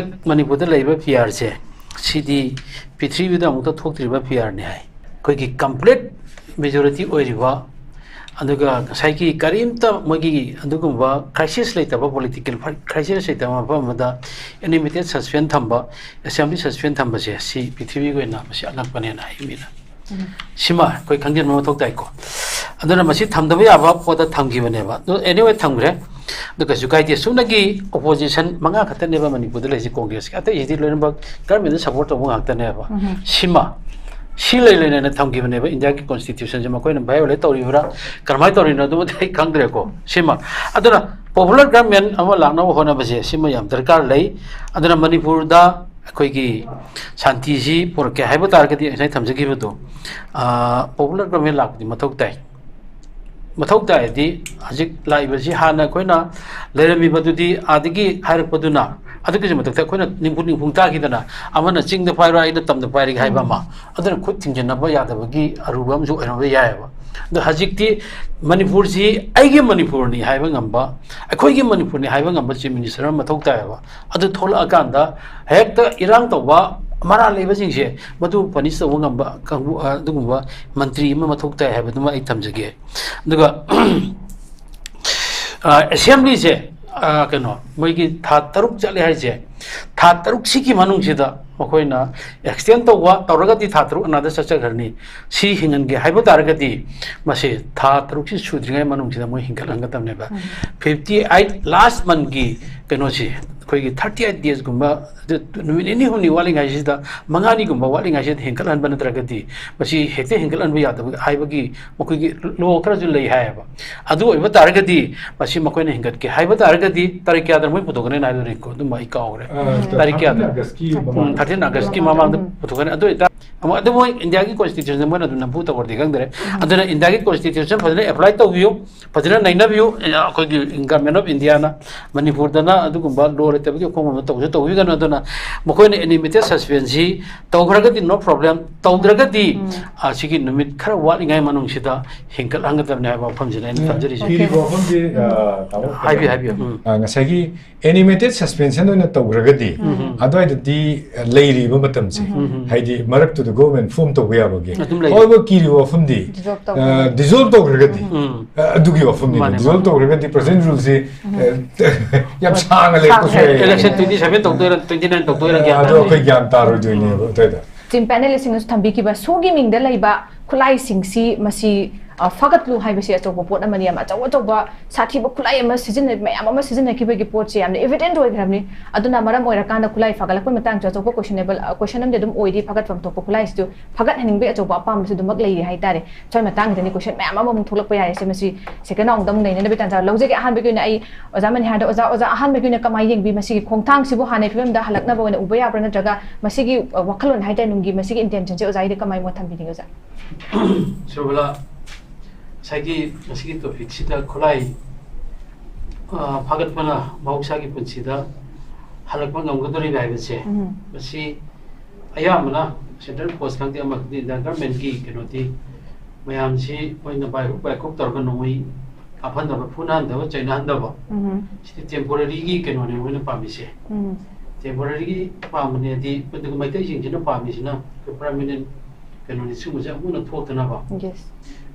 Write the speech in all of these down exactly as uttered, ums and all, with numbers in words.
ꯃꯅꯤꯄꯨꯔꯗ ꯂꯩꯔꯤꯕ ꯐꯤꯌꯥꯔꯁꯦ, ꯁꯤꯗꯤ ꯄ꯭ꯔꯤꯊꯤꯕꯤꯗ ꯑꯃꯨꯛꯇ ꯊꯣꯛꯇ꯭ꯔꯤꯕ ꯐꯤꯌꯥꯔꯅꯤ ꯍꯥꯏ꯫ ꯑꯩꯈꯣꯏꯒꯤ ꯀꯝꯄ꯭ꯂꯤꯠ ꯃꯦꯖꯣꯔꯤꯇꯤ ꯑꯣꯏꯔꯤꯕ, ꯑꯗꯨꯒ ꯉꯁꯥꯏꯒꯤ ꯀꯔꯤꯝꯇ ꯃꯣꯏꯒꯤ ꯑꯗꯨꯒꯨꯝꯕ ꯀ꯭ꯔꯥꯏꯁꯤꯁ ꯂꯩꯇꯕ, ꯄꯣꯂꯤꯇꯤꯀꯦꯜ ꯀ꯭ꯔꯥꯏꯁꯤꯁ ꯂꯩꯇꯕ ꯃꯐꯝ ꯑꯃꯗ ꯑꯦꯅꯤꯃꯦꯇꯦꯠ ꯁꯁꯄꯦꯟ ꯊꯝꯕ, ꯑꯦꯁꯦꯝꯕ꯭ꯂꯤ ꯁꯁꯄꯦꯟ ꯊꯝꯕꯁꯦ, ꯁꯤ ꯄ꯭ꯔꯤꯊꯤꯕꯤꯒꯤ ꯑꯣꯏꯅ ꯃꯁꯤ ꯑꯉꯛꯄꯅꯦꯅ ꯍꯥꯏ ꯃꯤꯅ꯫ ꯁꯤꯃ ꯑꯩꯈꯣꯏ ꯈꯪꯖꯤꯟꯕ ꯃꯊꯧ ꯇꯥꯏꯀꯣ꯫ ꯑꯗꯨꯅ ꯃꯁꯤ ꯊꯝꯗꯕ ꯌꯥꯕ ꯄꯣꯠꯇ ꯊꯝꯈꯤꯕꯅꯦꯕ꯫ ꯑꯗꯨ anyway ꯊꯝꯈ꯭ꯔꯦ꯫ ꯑꯗꯨ ꯀꯩꯁꯨ ꯀꯥꯏꯗꯦ꯫ ꯁꯨꯞꯅꯒꯤ ꯑꯣꯄꯣꯖꯤꯁꯟ ꯃꯉꯥ ꯈꯛꯇꯅꯦꯕ ꯃꯅꯤꯄꯨꯔꯗ ꯂꯩꯔꯤꯁꯦ ꯀꯣꯡꯒ꯭ꯔꯦꯁꯀꯤ, ꯑꯇꯩꯁꯤꯗꯤ ꯂꯣꯏꯅꯃꯛ ꯒꯚꯔꯟꯃꯦꯟꯗ ꯁꯞꯄꯣꯔꯠ ꯇꯧꯕ ꯉꯥꯛꯇꯅꯦꯕ꯫ ꯁꯤꯃ ꯁꯤ ꯂꯩ ꯂꯩꯅꯅ ꯊꯝꯈꯤꯕꯅꯦꯕ ꯏꯟꯗꯤꯌꯥꯒꯤ ꯀꯣꯟꯁꯇꯤꯇ꯭ꯌꯨꯁꯟꯁꯦ꯫ ꯃꯈꯣꯏꯅ ꯚꯥꯏꯑꯣꯂꯦꯠ ꯇꯧꯔꯤꯕ꯭ꯔꯥ, ꯀꯔꯝꯍꯥꯏꯅ ꯇꯧꯔꯤꯅꯣ, ꯑꯗꯨꯃꯗꯤ ꯑꯩ ꯈꯪꯗ꯭ꯔꯦꯀꯣ꯫ ꯁꯤꯃ ꯑꯗꯨꯅ ꯄꯣꯄꯨꯂꯔ ꯒꯚꯔꯟꯃꯦꯟ ꯑꯃ ꯂꯥꯛꯅꯕ ꯍꯣꯠꯅꯕꯁꯦ ꯁꯤꯃ ꯌꯥꯝ ꯗꯔꯀꯥꯔ ꯂꯩ꯫ ꯑꯗꯨꯅ ꯃꯅꯤꯄꯨꯔꯗ ꯑꯩꯈꯣꯏꯒꯤ ꯁꯥꯟꯇꯤꯁꯤ ꯄꯨꯔꯛꯀꯦ ꯍꯥꯏꯕ ꯇꯥꯔꯒꯗꯤ, ꯉꯁꯥꯏ ꯊꯝꯖꯈꯤꯕꯗꯣ, ꯄꯣꯄꯨꯂꯔ ꯒꯚꯔꯟꯃꯦꯟ ꯂꯥꯛꯄꯗꯤ ꯃꯊꯧ ꯇꯥꯏ꯫ ꯃꯊꯧ ꯇꯥꯏꯗꯤ ꯍꯧꯖꯤꯛ ꯂꯥꯛꯏꯕꯁꯤ ꯍꯥꯟꯅ ꯑꯩꯈꯣꯏꯅ ꯂꯩꯔꯝꯃꯤꯕꯗꯨꯗꯤ ꯑꯥꯗꯒꯤ ꯍꯥꯏꯔꯛꯄꯗꯨꯅ, ꯑꯗꯨꯒꯤꯁꯨ ꯃꯊꯛꯇ ꯑꯩꯈꯣꯏꯅ ꯅꯤꯡꯐꯨ ꯅꯤꯡꯐꯨ ꯇꯥꯈꯤꯗꯅ, ꯑꯃꯅ ꯆꯤꯡꯗ ꯄꯥꯏꯔꯣ, ꯑꯩꯅ ꯇꯝꯗ ꯄꯥꯏꯔꯒꯦ ꯍꯥꯏꯕ ꯑꯃ, ꯑꯗꯨꯅ ꯈꯨꯠ ꯊꯤꯡꯖꯤꯟꯅꯕ ꯌꯥꯗꯕꯒꯤ ꯑꯔꯨꯕ ꯑꯃꯁꯨ ꯑꯣꯏꯔꯝꯕ ꯌꯥꯏꯑꯕ꯫ ꯑꯗꯣ ꯍꯧꯖꯤꯛꯇꯤ ꯃꯅꯤꯄꯨꯔꯁꯤ ꯑꯩꯒꯤ ꯃꯅꯤꯄꯨꯔꯅꯤ ꯍꯥꯏꯕ ꯉꯝꯕ, ꯑꯩꯈꯣꯏꯒꯤ ꯃꯅꯤꯄꯨꯔꯅꯤ ꯍꯥꯏꯕ ꯉꯝꯕ ꯆꯤꯐ ꯃꯤꯅꯤꯁꯇꯔ ꯑꯃ ꯃꯊꯧ ꯇꯥꯏꯑꯕ꯫ ꯑꯗꯨ ꯊꯣꯛꯂꯛꯑꯀꯥꯟꯗ ꯍꯦꯛꯇ ꯏꯔꯥꯡ ꯇꯧꯕ, ꯃꯔꯥꯜ ꯂꯩꯕꯁꯤꯡꯁꯦ ꯃꯗꯨ ꯄꯅꯤꯁ ꯇꯧꯕ ꯉꯝꯕ ꯀꯥꯡꯕꯨ, ꯑ, ꯑꯗꯨꯒꯨꯝꯕ ꯃꯟꯇ꯭ꯔꯤ ꯑꯃ ꯃꯊꯧ ꯇꯥꯏ ꯍꯥꯏꯕꯗꯨꯃ ꯑꯩ ꯊꯝꯖꯒꯦ꯫ ꯑꯗꯨꯒ, ꯑ, ꯑꯦꯁꯦꯝꯕ꯭ꯂꯤꯁꯦ, ꯑ, ꯀꯩꯅꯣ, ꯃꯣꯏꯒꯤ ꯊꯥ ꯇꯔꯨꯛ ꯆꯠꯂꯦ ꯍꯥꯏꯁꯦ, ꯊꯥ ꯇꯔꯨꯛꯁꯤꯒꯤ ꯃꯅꯨꯡꯁꯤꯗ ꯃꯈꯣꯏꯅ ꯑꯦꯛꯁꯇꯦꯟ ꯇꯧꯕ ꯇꯧꯔꯒꯗꯤ ꯊꯥ ꯇꯔꯨꯛ ꯑꯅꯥꯗ ꯆꯠꯆꯈ꯭ꯔꯅꯤ꯫ ꯁꯤ ꯍꯤꯡꯍꯟꯒꯦ ꯍꯥꯏꯕ ꯇꯥꯔꯒꯗꯤ ꯃꯁꯤ ꯊꯥ ꯇꯔꯨꯛꯁꯤ ꯁꯨꯗ꯭ꯔꯤꯉꯩ ꯃꯅꯨꯡꯁꯤꯗ ꯃꯣꯏ ꯍꯤꯡꯒꯠꯍꯟꯒꯗꯕꯅꯦꯕ꯫ ꯐꯤꯐꯇꯤ ꯑꯩꯠ ꯂꯥꯁ ꯃꯟꯒꯤ ꯀꯩꯅꯣꯁꯤ, ꯑꯩꯈꯣꯏꯒꯤ ꯊꯥꯔꯇꯤ ꯑꯩꯠ ꯗꯦꯖꯀꯨꯝꯕ, ꯑꯗꯨ ꯅꯨꯃꯤꯠ ꯅꯤꯅꯤ ꯍꯨꯝꯅꯤ ꯋꯥꯠꯂꯤꯉꯩꯁꯤꯗ, ꯃꯉꯥꯅꯤꯒꯨꯝꯕ ꯋꯥꯠꯂꯤꯉꯩꯁꯤꯗ ꯍꯦꯟꯒꯠꯍꯟꯕ ꯅꯠꯇ꯭ꯔꯒꯗꯤ ꯃꯁꯤ ꯍꯦꯛꯇ ꯍꯦꯟꯒꯠꯍꯟꯕ ꯌꯥꯗꯕ ꯍꯥꯏꯕꯒꯤ ꯃꯈꯣꯏꯒꯤ ꯂꯣ ꯈꯔꯁꯨ ꯂꯩ ꯍꯥꯏꯌꯦꯕ꯫ ꯑꯗꯨ ꯑꯣꯏꯕ ꯇꯥꯔꯒꯗꯤ ꯃꯁꯤ ꯃꯈꯣꯏꯅ ꯍꯦꯟꯒꯠꯀꯦ ꯍꯥꯏꯕ ꯇꯥꯔꯒꯗꯤ ꯇꯥꯔꯤꯛ ꯀꯌꯥꯗ ꯃꯣꯏ ꯄꯨꯊꯣꯛꯀꯅꯤ ꯍꯥꯏꯗꯣ, ꯔꯤꯡꯀꯨ, ꯑꯗꯨꯝ ꯑꯩ ꯀꯥꯎꯈ꯭ꯔꯦ꯫ ꯑ, ꯇꯥꯔꯤꯛ ꯀꯌꯥꯗ? ꯊꯥꯔꯇꯤꯟ ꯑꯥꯒꯁꯀꯤ ꯎꯝ, ꯃꯃꯥꯡꯗ꯫ ꯊꯥꯔꯇꯤꯟ ꯑꯥꯒꯁꯀꯤ ꯃꯃꯥꯡꯗ ꯄꯨꯊꯣꯛꯀꯅꯤ꯫ ꯑꯗꯨ ꯑꯣꯏꯇꯥꯔ- ꯑꯃ ꯑꯗꯨ ꯃꯣꯏ ꯏꯟꯗꯤꯌꯥꯒꯤ ꯀꯣꯟꯁꯇꯤꯇ꯭ꯌꯨꯁꯟ ꯃꯣꯏꯅ ꯑꯗꯨꯝ ꯅꯝꯐꯨ ꯇꯧꯔꯗꯤ ꯈꯪꯗ꯭ꯔꯦ꯫ ꯑꯗꯨꯅ ꯏꯟꯗꯤꯌꯥꯒꯤ ꯀꯣꯟꯁꯇꯤꯇ꯭ꯌꯨꯁꯟ ꯐꯖꯅ ꯑꯦꯄ꯭ꯂꯥꯏ ꯇꯧꯕꯤꯌꯨ, ꯐꯖꯅ ꯅꯩꯅꯕꯤꯌꯨ꯫ ꯑꯦ, ꯑꯩꯈꯣꯏꯒꯤ ꯒꯚꯔꯟꯃꯦꯟ ꯑꯣꯐ ꯏꯟꯗꯤꯌꯥꯅ ꯃꯅꯤꯄꯨꯔꯗꯅ ꯑꯗꯨꯒꯨꯝꯕ ꯂꯣ ꯂꯩꯇꯕꯒꯤ ꯑꯍꯣꯡꯕ ꯑꯃ ꯇꯧꯁꯨ ꯇꯧꯕꯤꯒꯅꯨ꯫ ꯑꯗꯨꯅ ꯃꯈꯣꯏꯅ ꯑꯦꯅꯤꯃꯦꯇꯦꯠ ꯁꯁꯄꯦꯟꯁꯁꯤ ꯇꯧꯈ꯭ꯔꯒꯗꯤ ꯅꯣ ꯄ꯭ꯔꯣꯕ꯭ꯂꯦꯝ, ꯇꯧꯗ꯭ꯔꯒꯗꯤ ꯎꯝ꯫ ꯑꯁꯤꯒꯤ ꯅꯨꯃꯤꯠ ꯈꯔ ꯋꯥꯠꯂꯤꯉꯩ ꯃꯅꯨꯡꯁꯤꯗ ꯍꯦꯟꯒꯠꯍꯟꯒꯗꯕꯅꯤ ꯍꯥꯏꯕ ꯋꯥꯐꯝꯁꯤꯅ ꯑꯩꯅ ꯎꯝ꯫ ꯊꯝꯖꯔꯤꯁꯦ꯫ ꯑꯣꯀꯦ꯫ ꯏꯔꯤꯕ ꯋꯥꯐꯝꯁꯤ, ꯎꯝ꯫ ꯑ, ꯇꯥꯃꯣ, ꯍꯥꯏꯕꯤꯌꯨ, ꯍꯥꯏꯕꯤꯌꯨ꯫ ꯎꯝ꯫ ꯑ, ꯉꯁꯥꯏꯒꯤ ꯑꯦꯅꯤꯃꯦꯇꯦꯠ ꯁꯁꯄꯦꯟꯁꯟ ꯑꯣꯏꯅ ꯇꯧꯈ꯭ꯔꯒꯗꯤ ꯎꯝ꯫ ꯑꯗꯨꯋꯥꯏꯗꯗꯤ, ꯑ, ꯂꯩꯔꯤꯕ ꯃꯇꯝꯁꯦ, ꯎꯝ꯫ ꯍꯥꯏꯗꯤ ꯃꯔꯛꯇꯨꯗ ꯒꯣꯚꯔꯟꯃꯦꯟ ꯐꯣꯔꯝ ꯇꯧꯕ ꯌꯥꯕꯒꯤ ꯑꯗꯨꯝ ꯂꯩꯔꯤ꯫ ꯑꯣꯏꯕ ꯀꯤꯔꯤꯕ ꯋꯥꯐꯝꯗꯤ, ꯗꯤꯖꯣꯜꯕ ꯇꯧꯕ꯫ ꯑ, ꯗꯤꯖꯣꯜꯕ ꯇꯧꯈ꯭ꯔꯒꯗꯤ, ꯎꯝ꯫ ꯑ, ꯑꯗꯨꯒꯤ ꯋꯥꯐꯝꯅꯤ꯫ ꯃꯥꯅꯦ, ꯗꯤꯖꯣꯜꯕ ꯃꯥꯅꯦ꯫ ꯇꯧꯈ꯭ꯔꯒꯗꯤ ꯄ꯭ꯔꯖꯦꯟ ꯔꯨꯜꯁꯤ, ꯎꯝ꯫ ꯑ, ꯌꯥꯝ ꯁꯥꯡꯅ ꯂꯩꯔꯛꯄꯁꯨ ꯌꯥꯏ꯫ Election twenty seven ꯇꯧꯗꯣꯏꯔꯥ, twenty nine ꯇꯧꯗꯣꯏꯔꯥ ꯒ꯭ꯌꯥꯟ ꯑꯗꯣ ꯇꯥꯗꯦ꯫ ꯑꯩꯈꯣꯏ ꯒ꯭ꯌꯥꯟ ꯇꯥꯔꯣꯏꯗꯣꯏꯅꯦꯕ ꯑꯗꯨꯋꯥꯏꯗ꯫ ꯇꯤꯝ ꯄꯦꯅꯦꯂꯤꯁꯁꯤꯡꯅꯁꯨ ꯊꯝꯕꯤꯈꯤꯕ ꯁꯣꯒꯤ ꯃꯤꯡꯗ ꯂꯩꯕ ꯈꯨꯠꯂꯥꯏꯁꯤꯡꯁꯤ ꯃꯁꯤ, ꯑ, ꯐꯒꯠꯂꯨ ꯍꯥꯏꯕꯁꯤ ꯑꯆꯧꯕ ꯄꯣꯠ ꯑꯃꯅꯤ꯫ ꯌꯥꯝ ꯑꯆꯧ ꯑꯆꯧꯕ ꯁꯥꯊꯤꯕ ꯈꯨꯠꯂꯥꯏ ꯑꯃ ꯁꯤꯖꯤꯟꯅ-, ꯃꯌꯥꯝ ꯑꯃ ꯁꯤꯖꯤꯟꯅꯈꯤꯕꯒꯤ ꯄꯣꯠꯁꯦ ꯌꯥꯝꯅ ꯏꯚꯤꯗꯦꯟꯠ ꯑꯣꯏꯈ꯭ꯔꯕꯅꯤ꯫ ꯑꯗꯨꯅ ꯃꯔꯝ ꯑꯣꯏꯔꯀꯥꯟꯗ ꯈꯨꯠꯂꯥꯏ ꯐꯒꯠꯂꯛꯄꯒꯤ ꯃꯇꯥꯡꯁꯨ ꯑꯆꯧꯕ questionable, ꯑ, question ꯑꯃꯗꯤ ꯑꯗꯨꯝ ꯑꯣꯏꯔꯤ꯫ ꯐꯒꯠꯐꯝ ꯊꯣꯛꯄ ꯈꯨꯠꯂꯥꯏꯁꯤꯁꯨ ꯐꯒꯠꯍꯟꯅꯤꯡꯕꯒꯤ ꯑꯆꯧꯕ ꯑꯄꯥꯝꯕꯁꯨ ꯑꯗꯨꯃꯛ ꯂꯩꯔꯤ ꯍꯥꯏꯇꯥꯔꯦ꯫ ꯁ꯭ꯋꯥꯏ ꯃꯇꯥꯡꯁꯤꯗꯅꯤ question ꯃꯌꯥꯝ ꯑꯃꯃꯨꯛ ꯊꯣꯛꯂꯛꯄ ꯌꯥꯔꯤꯁꯦ꯫ ꯃꯁꯤ second round ꯑꯃꯨꯛ ꯅꯩꯅꯅꯕꯒꯤ ꯇꯥꯟꯖꯥ ꯂꯧꯖꯒꯦ꯫ ꯑꯍꯥꯟꯕꯒꯤ ꯑꯣꯏꯅ ꯑꯩ ꯑꯣꯖꯥ ꯃꯅꯤꯍꯥꯔꯗ, ꯑꯣꯖꯥ, ꯑꯣꯖꯥ, ꯑꯍꯥꯟꯕꯒꯤ ꯑꯣꯏꯅ ꯀꯃꯥꯏꯅ ꯌꯦꯡꯕꯤ? ꯃꯁꯤꯒꯤ ꯈꯣꯡꯊꯥꯡꯁꯤꯕꯨ ꯍꯥꯟꯅꯒꯤ ꯐꯤꯕꯝꯗ ꯍꯜꯂꯛꯅꯕ ꯑꯣꯏꯅ ꯎꯕ ꯌꯥꯕ꯭ꯔꯥ, ꯅꯠꯇ꯭ꯔꯒ ꯃꯁꯤꯒꯤ, ꯑ, ꯋꯥꯈꯜꯂꯣꯟ ꯍꯥꯏꯇꯥꯔꯦ, ꯅꯨꯡꯒꯤ ꯃꯁꯤꯒꯤ intentionꯁꯦ ꯑꯣꯖꯥꯒꯤꯗꯤ ꯀꯃꯥꯏ ꯃꯣꯠ ꯊꯝꯕꯤꯅꯤꯡꯉꯤ, ꯑꯣꯖꯥ? ꯁꯨꯔꯕꯂꯥ, ꯉꯁꯥꯏꯒꯤ ꯃꯁꯤꯒꯤ topicꯁꯤꯗ ꯈꯨꯠꯂꯥꯏ, ꯑ, ꯐꯥꯒꯠꯄꯅ ꯃꯍꯧꯁꯥꯒꯤ ꯄꯨꯟꯁꯤꯗ ꯍꯜꯂꯛꯄ ꯉꯝꯒꯗꯧꯔꯤꯕ ꯍꯥꯏꯕꯁꯦ, ꯎꯝ꯫ ꯃꯁꯤ ꯑꯌꯥꯝꯕꯅ central force ꯈꯪꯗꯦ, ꯑꯃ ꯈꯪꯗꯦ, Indian governmentꯀꯤ ꯀꯩꯅꯣꯗꯤ ꯃꯌꯥꯝꯁꯤ ꯃꯣꯏꯅ ꯕꯥꯏꯍꯨꯛ ꯕꯥꯏꯀꯨꯞ ꯇꯧꯔꯒ ꯅꯣꯡꯃꯩ ꯀꯥꯞꯍꯟꯗꯕ, ꯐꯨꯅꯍꯟꯗꯕ, ꯆꯩꯅꯍꯟꯗꯕ, ꯎꯝ꯫ ꯁꯤꯗꯤ temporaryꯒꯤ ꯀꯩꯅꯣꯅꯦ ꯃꯣꯏꯅ ꯄꯥꯝꯃꯤꯁꯦ꯫ ꯎꯝ꯫ Temporaryꯒꯤ ꯄꯥꯝꯕꯅꯦꯗꯤ, ꯑꯗꯨꯒ ꯃꯩꯇꯩꯁꯤꯡꯁꯤꯅ ꯄꯥꯝꯃꯤꯁꯤꯅ ꯑꯩꯈꯣꯏ permanent ꯀꯩꯅꯣꯅꯤ, ꯁꯤꯒꯨꯝꯕꯁꯦ ꯑꯃꯨꯛ ꯍꯟꯅ ꯊꯣꯛꯇꯅꯕ꯫ Yes꯫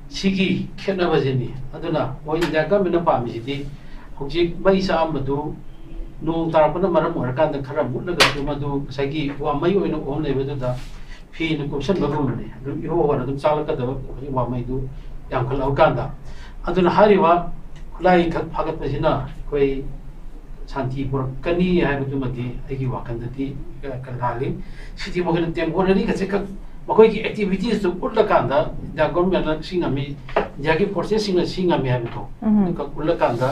ꯁꯤꯒꯤ ꯈꯦꯠꯅꯕꯁꯤꯅꯤ꯫ ꯑꯗꯨꯅ ꯃꯣꯏ Indian governmentꯅ ꯄꯥꯝꯃꯤꯁꯤꯗꯤ ꯍꯧꯖꯤꯛ ꯃꯩ ꯆꯥꯛꯑꯝꯕꯗꯨ ꯅꯣꯡ ꯇꯥꯔꯛꯄꯅ ꯃꯔꯝ ꯑꯣꯏꯔꯀꯥꯟꯗ ꯈꯔ ꯃꯨꯠꯂꯒꯁꯨ ꯃꯗꯨ ꯉꯁꯥꯏꯒꯤ ꯋꯥꯃꯩ ꯑꯣꯏꯅ ꯑꯣꯝ ꯂꯩꯕꯗꯨꯗ ꯐꯤꯅ ꯀꯨꯞꯁꯟꯕꯒꯨꯝꯕꯅꯤ꯫ ꯑꯗꯨꯝ ꯏꯍꯣ ꯍꯣꯔ ꯑꯗꯨꯝ ꯆꯥꯛꯂꯛꯀꯗꯕ ꯍꯧꯖꯤꯛ ꯋꯥꯃꯩꯗꯨ ꯌꯥꯝꯈꯠꯂꯛꯑꯀꯥꯟꯗ꯫ ꯑꯗꯨꯅ ꯍꯥꯏꯔꯤꯕ ꯈꯨꯠꯂꯥꯏ ꯈꯛ ꯐꯥꯒꯠꯄꯁꯤꯅ ꯑꯩꯈꯣꯏ ꯁꯥꯟꯇꯤ ꯄꯨꯔꯛꯀꯅꯤ ꯍꯥꯏꯕꯗꯨꯃꯗꯤ ꯑꯩꯒꯤ ꯋꯥꯈꯜꯗꯗꯤ ꯈꯔ ꯂꯥꯜꯂꯤ꯫ ꯁꯤꯗꯤ ꯃꯈꯣꯏꯅ temporary ꯈꯛꯁꯦ ꯈꯛ ꯃꯈꯣꯏꯒꯤ activitiesꯇꯨ ꯎꯠꯂꯀꯥꯟꯗ India governmentꯅ ꯁꯤ ꯉꯝꯃꯤ, ꯏꯟꯗꯤꯌꯥꯒꯤ forcesꯁꯤꯡꯅ ꯁꯤ ꯉꯝꯃꯤ ꯍꯥꯏꯕꯗꯣ ꯎꯝ꯫ ꯑꯗꯨ ꯈꯛ ꯎꯠꯂꯀꯥꯟꯗ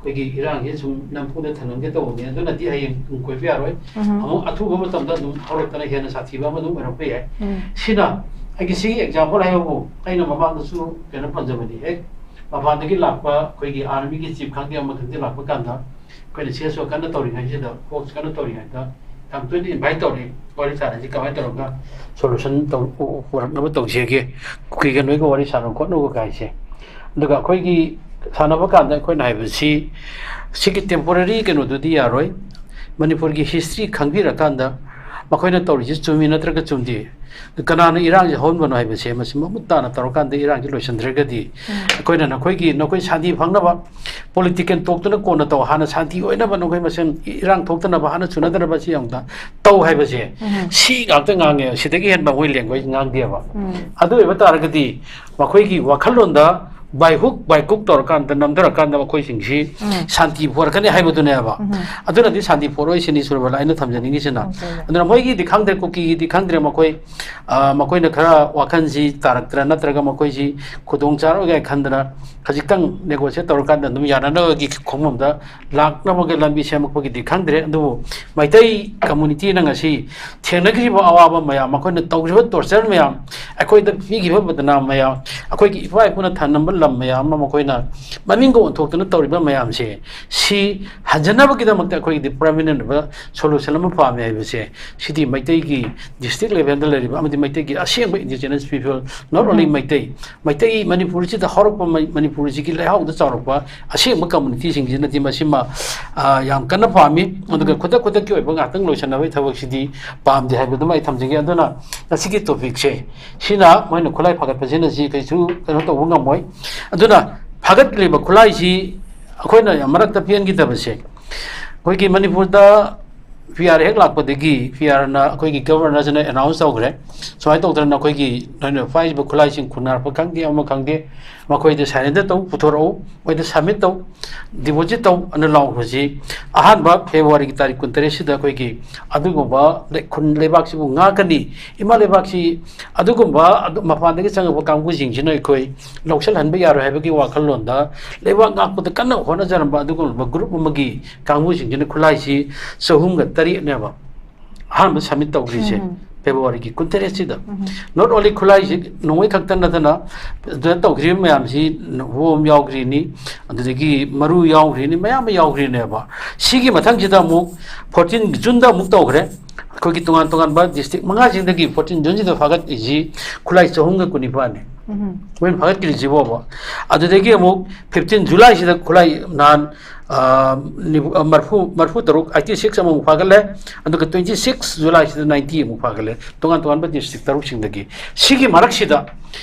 ꯑꯩꯈꯣꯏꯒꯤ ꯏꯔꯥꯡꯁꯦ ꯁꯨꯝ ꯅꯝꯐꯨꯗ ꯊꯅꯝꯒꯦ ꯇꯧꯕꯅꯤ, ꯑꯗꯨꯅꯗꯤ ꯍꯌꯦꯡ ꯇꯨꯡ ꯀꯣꯏꯕ ꯌꯥꯔꯣꯏ꯫ ꯎꯝ꯫ ꯑꯃꯨꯛ ꯑꯊꯨꯕ ꯃꯇꯝꯗ ꯑꯗꯨꯝ ꯍꯧꯔꯛꯇꯅ ꯍꯦꯟꯅ ꯁꯥꯊꯤꯕ ꯑꯃ ꯑꯗꯨꯝ ꯑꯣꯏꯔꯛꯄ ꯌꯥꯏ꯫ ꯎꯝ꯫ ꯁꯤꯅ ꯑꯩꯒꯤ ꯁꯤꯒꯤ ꯑꯦꯛꯖꯥꯝꯄꯜ ꯍꯥꯏꯕꯕꯨ ꯑꯩꯅ ꯃꯃꯥꯡꯗꯁꯨ ꯀꯩꯅꯣ ꯄꯟꯖꯕꯅꯤ, ꯍꯦꯛ ꯃꯄꯥꯟꯗꯒꯤ ꯂꯥꯛꯄ ꯑꯩꯈꯣꯏꯒꯤ ꯑꯥꯔꯃꯤꯒꯤ ꯆꯤꯐ ꯈꯪꯗꯦ ꯑꯃ ꯈꯪꯗꯦ ꯂꯥꯛꯄ ꯀꯥꯟꯗ ꯑꯩꯈꯣꯏꯅ ꯁꯤ ꯑꯦꯁ ꯑꯣ ꯀꯟꯅ ꯇꯧꯔꯤꯉꯩꯁꯤꯗ, ꯐꯣꯔꯁ ꯀꯟꯅ ꯇꯧꯔꯤꯉꯩꯗ ꯌꯥꯝ ꯇꯣꯏꯅ ꯏꯟꯚꯥꯏꯠ ꯇꯧꯔꯛꯏ꯫ ꯋꯥꯔꯤ ꯁꯥꯟꯅꯁꯤ, ꯀꯃꯥꯏꯅ ꯇꯧꯔꯒ ꯁꯣꯂꯨꯁꯟ ꯇꯧ-, ꯄꯨꯔꯛꯅꯕ ꯇꯧꯁꯤꯒꯦ, ꯀꯨꯀꯤꯒ ꯅꯣꯏꯒ ꯋꯥꯔꯤ ꯁꯥꯟꯅ ꯈꯣꯠꯅꯕ ꯀꯥꯏꯁꯦ꯫ ꯑꯗꯨꯒ ꯑꯩꯈꯣꯏꯒꯤ ꯁꯥꯟꯅꯕ ꯀꯥꯟꯗ ꯑꯩꯈꯣꯏꯅ ꯍꯥꯏꯕꯁꯤ ꯁꯤꯒꯤ ꯇꯦꯝꯄꯣꯔꯔꯤ ꯀꯩꯅꯣꯗꯨꯗꯤ ꯌꯥꯔꯣꯏ꯫ ꯃꯅꯤꯄꯨꯔꯒꯤ ꯍꯤꯁꯇ꯭ꯔꯤ ꯈꯪꯕꯤꯔꯀꯥꯟꯗ ꯃꯈꯣꯏꯅ ꯇꯧꯔꯤꯁꯤ ꯆꯨꯝꯃꯤ ꯅꯠꯇ꯭ꯔꯒ ꯆꯨꯝꯗꯦ, ꯀꯅꯥꯅ ꯏꯔꯥꯡꯁꯦ ꯍꯧꯍꯟꯕꯅꯣ ꯍꯥꯏꯕꯁꯦ ꯃꯁꯤ ꯃꯃꯨꯠ ꯇꯥꯅ ꯇꯧꯔꯀꯥꯟꯗ ꯏꯔꯥꯡꯁꯤ ꯂꯣꯏꯁꯤꯟꯗ꯭ꯔꯒꯗꯤ ꯑꯩꯈꯣꯏꯅ ꯅꯈꯣꯏꯒꯤ, ꯅꯈꯣꯏ ꯁꯥꯟꯇꯤ ꯐꯪꯅꯕ ꯄꯣꯂꯤꯇꯤꯀꯦꯜ ꯇꯣꯛꯇꯨꯅ ꯀꯣꯟꯅ ꯇꯧ, ꯍꯥꯟꯅ ꯁꯥꯟꯇꯤ ꯑꯣꯏꯅꯕ ꯅꯈꯣꯏ ꯃꯁꯦꯟ ꯏꯔꯥꯡ ꯊꯣꯛꯇꯅꯕ ꯍꯥꯟꯅ ꯆꯨꯅꯗꯅꯕ ꯁꯤ ꯑꯃꯨꯛꯇ ꯇꯧ ꯍꯥꯏꯕꯁꯦ, ꯎꯝ꯫ ꯁꯤ ꯉꯥꯛꯇ ꯉꯥꯡꯉꯦ, ꯁꯤꯗꯒꯤ ꯍꯦꯟꯕ ꯃꯣꯏ ꯂꯦꯡꯒ꯭ꯋꯦꯖ ꯉꯥꯡꯗꯦꯕ꯫ ꯎꯝ꯫ ꯑꯗꯨ ꯑꯣꯏꯕ ꯇꯥꯔꯒꯗꯤ ꯃꯈꯣꯏꯒꯤ ꯋꯥꯈꯜꯂꯣꯟꯗ by hook by crook ꯇꯧꯔꯀꯥꯟꯗ, ꯅꯝꯊꯔꯀꯥꯟꯗ ꯃꯈꯣꯏꯁꯤꯡꯁꯤ ꯎꯝ꯫ ꯁꯥꯟꯇꯤ ꯄꯨꯔꯛꯀꯅꯤ ꯍꯥꯏꯕꯗꯨꯅꯦꯕ꯫ ꯎꯝ꯫ ꯑꯗꯨꯅꯗꯤ ꯁꯥꯟꯇꯤ ꯄꯨꯔꯛꯑꯣꯏ ꯁꯤꯅꯤ ꯁꯨꯔꯕꯂꯥ ꯑꯩꯅ ꯊꯝꯖꯅꯤꯡꯉꯤꯁꯤꯅ꯫ ꯊꯝꯖꯒꯦ꯫ ꯑꯗꯨꯅ ꯃꯣꯏꯒꯤꯗꯤ ꯈꯪꯗ꯭ꯔꯦ, ꯀꯨꯀꯤꯒꯤꯗꯤ ꯈꯪꯗ꯭ꯔꯦ, ꯃꯈꯣꯏ, ꯑ, ꯃꯈꯣꯏꯅ ꯈꯔ ꯋꯥꯈꯜꯁꯤ ꯇꯥꯔꯛꯇ꯭ꯔꯥ, ꯅꯠꯇ꯭ꯔꯒ ꯃꯈꯣꯏꯁꯤ ꯈꯨꯗꯣꯡ ꯆꯥꯔꯣꯏ ꯀꯥꯏꯅ ꯈꯟꯗꯅ ꯈꯖꯤꯛꯇꯪ ꯅꯦꯒꯣꯁꯤꯌꯦꯠ ꯇꯧꯔꯀꯥꯟꯗ ꯑꯗꯨꯝ ꯌꯥꯅꯅꯕꯒꯤ ꯈꯣꯡꯐꯝꯗ ꯂꯥꯛꯅꯕꯒꯤ ꯂꯝꯕꯤ ꯁꯦꯝꯃꯛꯄꯒꯤꯗꯤ ꯈꯪꯗ꯭ꯔꯦ꯫ ꯑꯗꯨꯕꯨ ꯃꯩꯇꯩ ꯀꯝꯃꯨꯅꯤꯇꯤꯅ ꯉꯁꯤ ꯊꯦꯡꯅꯈ꯭ꯔꯤꯕ ꯑꯋꯥꯕ ꯃꯌꯥꯝ, ꯃꯈꯣꯏꯅ ꯇꯧꯈ꯭ꯔꯤꯕ ꯇꯣꯔꯆꯔ ꯃꯌꯥꯝ, ꯑꯩꯈꯣꯏꯗ ꯄꯤꯈꯤꯕ ꯕꯗꯅꯥꯝ ꯃꯌꯥꯝ, ꯑꯩꯈꯣꯏꯒꯤ ꯏꯄꯥ ꯏꯄꯨꯅ ꯊꯝꯂꯝꯕ ꯂꯝ ꯃꯌꯥꯝ ꯑꯃ ꯃꯈꯣꯏꯅ ꯃꯃꯤꯡꯒ ꯑꯣꯟꯊꯣꯛꯇꯨꯅ ꯇꯧꯔꯤꯕ ꯃꯌꯥꯝꯁꯦ, ꯁꯤ ꯍꯟꯖꯅꯕꯒꯤꯗꯃꯛꯇ ꯑꯩꯈꯣꯏꯒꯤꯗꯤ ꯄꯔꯃꯤꯅꯦꯟ ꯑꯣꯏꯕ ꯁꯣꯂꯨꯁꯟ ꯑꯃ ꯄꯥꯝꯃꯦ ꯍꯥꯏꯕꯁꯦ, ꯁꯤꯗꯤ ꯃꯩꯇꯩꯒꯤ ꯗꯤꯁꯇ꯭ꯔꯤꯛ ꯂꯦꯚꯦꯜꯗ ꯂꯩꯔꯤꯕ ꯑꯃꯗꯤ ꯃꯩꯇꯩꯒꯤ ꯑꯁꯦꯡꯕ indigenous people, not only ꯎꯝ꯫ ꯃꯩꯇꯩ, ꯃꯩꯇꯩ ꯃꯅꯤꯄꯨꯔꯁꯤꯗ ꯍꯧꯔꯛꯄ, ꯃꯩ-, ꯃꯅꯤꯄꯨꯔꯁꯤꯒꯤ ꯂꯩꯍꯥꯎꯗ ꯆꯥꯎꯔꯛꯄ ꯑꯁꯦꯡꯕ ꯀꯝꯃꯨꯅꯤꯇꯤꯁꯤꯡꯁꯤꯅꯗꯤ ꯃꯁꯤꯃ, ꯑ, ꯌꯥꯝ ꯀꯟꯅ ꯄꯥꯝꯃꯤ꯫ ꯑꯗꯨꯒ ꯎꯝ꯫ ꯈꯨꯗꯛ ꯈꯨꯗꯛꯀꯤ ꯑꯣꯏꯕ ꯉꯥꯛꯇꯪ ꯂꯣꯏꯁꯟꯅꯕꯒꯤ ꯊꯕꯛꯁꯤꯗꯤ ꯄꯥꯝꯗꯦ ꯍꯥꯏꯕꯗꯨꯃ ꯑꯩ ꯊꯝꯖꯒꯦ꯫ ꯑꯗꯨꯅ ꯉꯁꯤꯒꯤ ꯇꯣꯄꯤꯛꯁꯦ ꯁꯤꯅ ꯃꯣꯏꯅ ꯈꯨꯠꯂꯥꯏ ꯐꯥꯒꯠꯄꯁꯤꯅ ꯁꯤ ꯀꯩꯁꯨ ꯀꯩꯅꯣ ꯇꯧꯕ ꯉꯝꯃꯣꯏ꯫ ꯑꯗꯨꯅ ꯐꯥꯒꯠꯂꯤꯕ ꯈꯨꯠꯂꯥꯏꯁꯤ ꯑꯩꯈꯣꯏꯅ ꯌꯥꯝ ꯃꯔꯛꯇ ꯄꯦꯟꯈꯤꯗꯕꯁꯦ, ꯑꯩꯈꯣꯏꯒꯤ ꯃꯅꯤꯄꯨꯔꯗ ꯄꯤ ꯑꯥꯔ ꯍꯦꯛ ꯂꯥꯛꯄꯗꯒꯤ ꯄꯤ ꯑꯥꯔꯅ ꯑꯩꯈꯣꯏꯒꯤ ꯒꯕꯔꯅꯔꯁꯤꯅ ꯑꯦꯅꯥꯎꯟꯁ ꯇꯧꯈ꯭ꯔꯦ, ꯁꯨꯃꯥꯏꯅ ꯇꯧꯗꯅ ꯑꯩꯈꯣꯏꯒꯤ ꯅꯣꯏꯅ ꯐꯥꯔꯤꯕ ꯈꯨꯠꯂꯥꯏꯁꯤꯡ ꯈꯨꯟꯅꯔꯛꯄ ꯈꯪꯗꯦ, ꯑꯃ ꯈꯪꯗꯦ, ꯃꯈꯣꯏꯗ ꯁꯔꯦꯟꯗꯔ ꯇꯧ, ꯄꯨꯊꯣꯔꯛꯎ, ꯃꯣꯏꯗ ꯁꯕꯃꯤꯠ ꯇꯧ, ꯗꯤꯄꯣꯖꯤꯠ ꯇꯧ ꯑꯅ ꯂꯥꯎꯕꯁꯤ ꯑꯍꯥꯟꯕ ꯐꯦꯕ꯭ꯔꯨꯋꯥꯔꯤꯒꯤ ꯇꯥꯔꯤꯛ ꯀꯨꯟꯇꯔꯦꯠꯁꯤꯗ ꯑꯩꯈꯣꯏꯒꯤ ꯑꯗꯨꯒꯨꯝꯕ ꯂꯩ-, ꯈꯨꯟ ꯂꯩꯕꯥꯛꯁꯤꯕꯨ ꯉꯥꯛꯀꯅꯤ, ꯏꯃꯥ ꯂꯩꯕꯥꯛꯁꯤ ꯑꯗꯨꯒꯨꯝꯕ ꯑꯗꯨ ꯃꯄꯥꯟꯗꯒꯤ ꯆꯪꯉꯛꯄ ꯀꯥꯡꯕꯨꯁꯤꯡꯁꯤꯅ ꯑꯩꯈꯣꯏ ꯂꯧꯁꯤꯜꯍꯟꯕ ꯌꯥꯔꯣꯏ ꯍꯥꯏꯕꯒꯤ ꯋꯥꯈꯜꯂꯣꯟꯗ ꯂꯩꯕꯥꯛ ꯉꯥꯛꯄꯗ ꯀꯟꯅ ꯍꯣꯠꯅꯖꯔꯝꯕ ꯑꯗꯨꯒꯨꯝꯂꯕ ꯒ꯭ꯔꯨꯞ ꯑꯃꯒꯤ ꯀꯥꯡꯕꯨꯁꯤꯡꯁꯤꯅ ꯈꯨꯠꯂꯥꯏꯁꯤ ꯆꯍꯨꯝꯒ ꯇꯔꯦꯠꯅꯦꯕ ꯑꯍꯥꯟꯕ ꯁꯕꯃꯤꯠ ꯇꯧꯈ꯭ꯔꯤꯁꯦ, ꯎꯝ꯫ ꯐꯦꯕ꯭ꯔꯨꯋꯥꯔꯤꯒꯤ ꯀꯨꯟꯇꯔꯦꯠꯁꯤꯗ꯫ ꯎꯝ꯫ Not only ꯈꯨꯠꯂꯥꯏꯁꯤ ꯅꯣꯡꯃꯩ ꯈꯛꯇ ꯅꯠꯇꯅ ꯑꯗꯨꯗ ꯇꯧꯈ꯭ꯔꯤꯕ ꯃꯌꯥꯝꯁꯤ ꯍꯣꯝ ꯌꯥꯎꯈ꯭ꯔꯤꯅꯤ, ꯑꯗꯨꯗꯒꯤ ꯃꯔꯨ ꯌꯥꯎꯈ꯭ꯔꯤꯅꯤ, ꯃꯌꯥꯝ ꯑꯃ ꯌꯥꯎꯈ꯭ꯔꯤꯅꯦꯕ꯫ ꯁꯤꯒꯤ ꯃꯊꯪꯁꯤꯗ ꯑꯃꯨꯛ ꯐꯣꯔꯇꯤꯟ ꯖꯨꯟꯗ ꯑꯃꯨꯛ ꯇꯧꯈ꯭ꯔꯦ꯫ ꯑꯩꯈꯣꯏꯒꯤ ꯇꯣꯉꯥꯟ ꯇꯣꯉꯥꯟꯕ ꯗꯤꯁꯇ꯭ꯔꯤꯛ ꯃꯉꯥꯁꯤꯗꯒꯤ ꯐꯣꯔꯇꯤꯟ ꯖꯨꯟꯁꯤꯗ ꯐꯥꯒꯠꯂꯤꯁꯤ ꯈꯨꯠꯂꯥꯏ ꯆꯍꯨꯝꯒ ꯀꯨꯟꯅꯤꯄꯥꯟꯅꯤ꯫ ꯎꯝ꯫ ꯃꯣꯏꯅ ꯐꯥꯒꯠꯈ꯭ꯔꯤꯁꯤꯕꯣꯕ꯫ ꯑꯗꯨꯗꯒꯤ ꯑꯃꯨꯛ ꯐꯤꯐꯇꯤꯟ ꯖꯨꯂꯥꯏꯁꯤꯗ ꯈꯨꯠꯂꯥꯏ ꯅꯍꯥꯟ, ꯑ, ꯅꯤꯐꯨ-, ꯑ, ꯃꯔꯐꯨ, ꯃꯔꯐꯨ ꯇꯔꯨꯛ, ꯑꯩꯠꯇꯤ ꯁꯤꯛꯁ ꯑꯃꯃꯨꯛ ꯐꯥꯒꯠꯂꯦ꯫ ꯑꯗꯨꯒ ꯇ꯭ꯋꯦꯟꯇꯤ ꯁꯤꯛꯁ ꯖꯨꯂꯥꯏꯁꯤꯗ ꯅꯥꯏꯟꯇꯤ ꯑꯃꯨꯛ ꯐꯥꯒꯠꯂꯦ, ꯇꯣꯉꯥꯟ ꯇꯣꯉꯥꯟꯕ ꯗꯤꯁꯇ꯭ꯔꯤꯛ ꯇꯔꯨꯛꯁꯤꯡꯗꯒꯤ꯫ ꯁꯤꯒꯤ ꯃꯔꯛꯁꯤꯗ,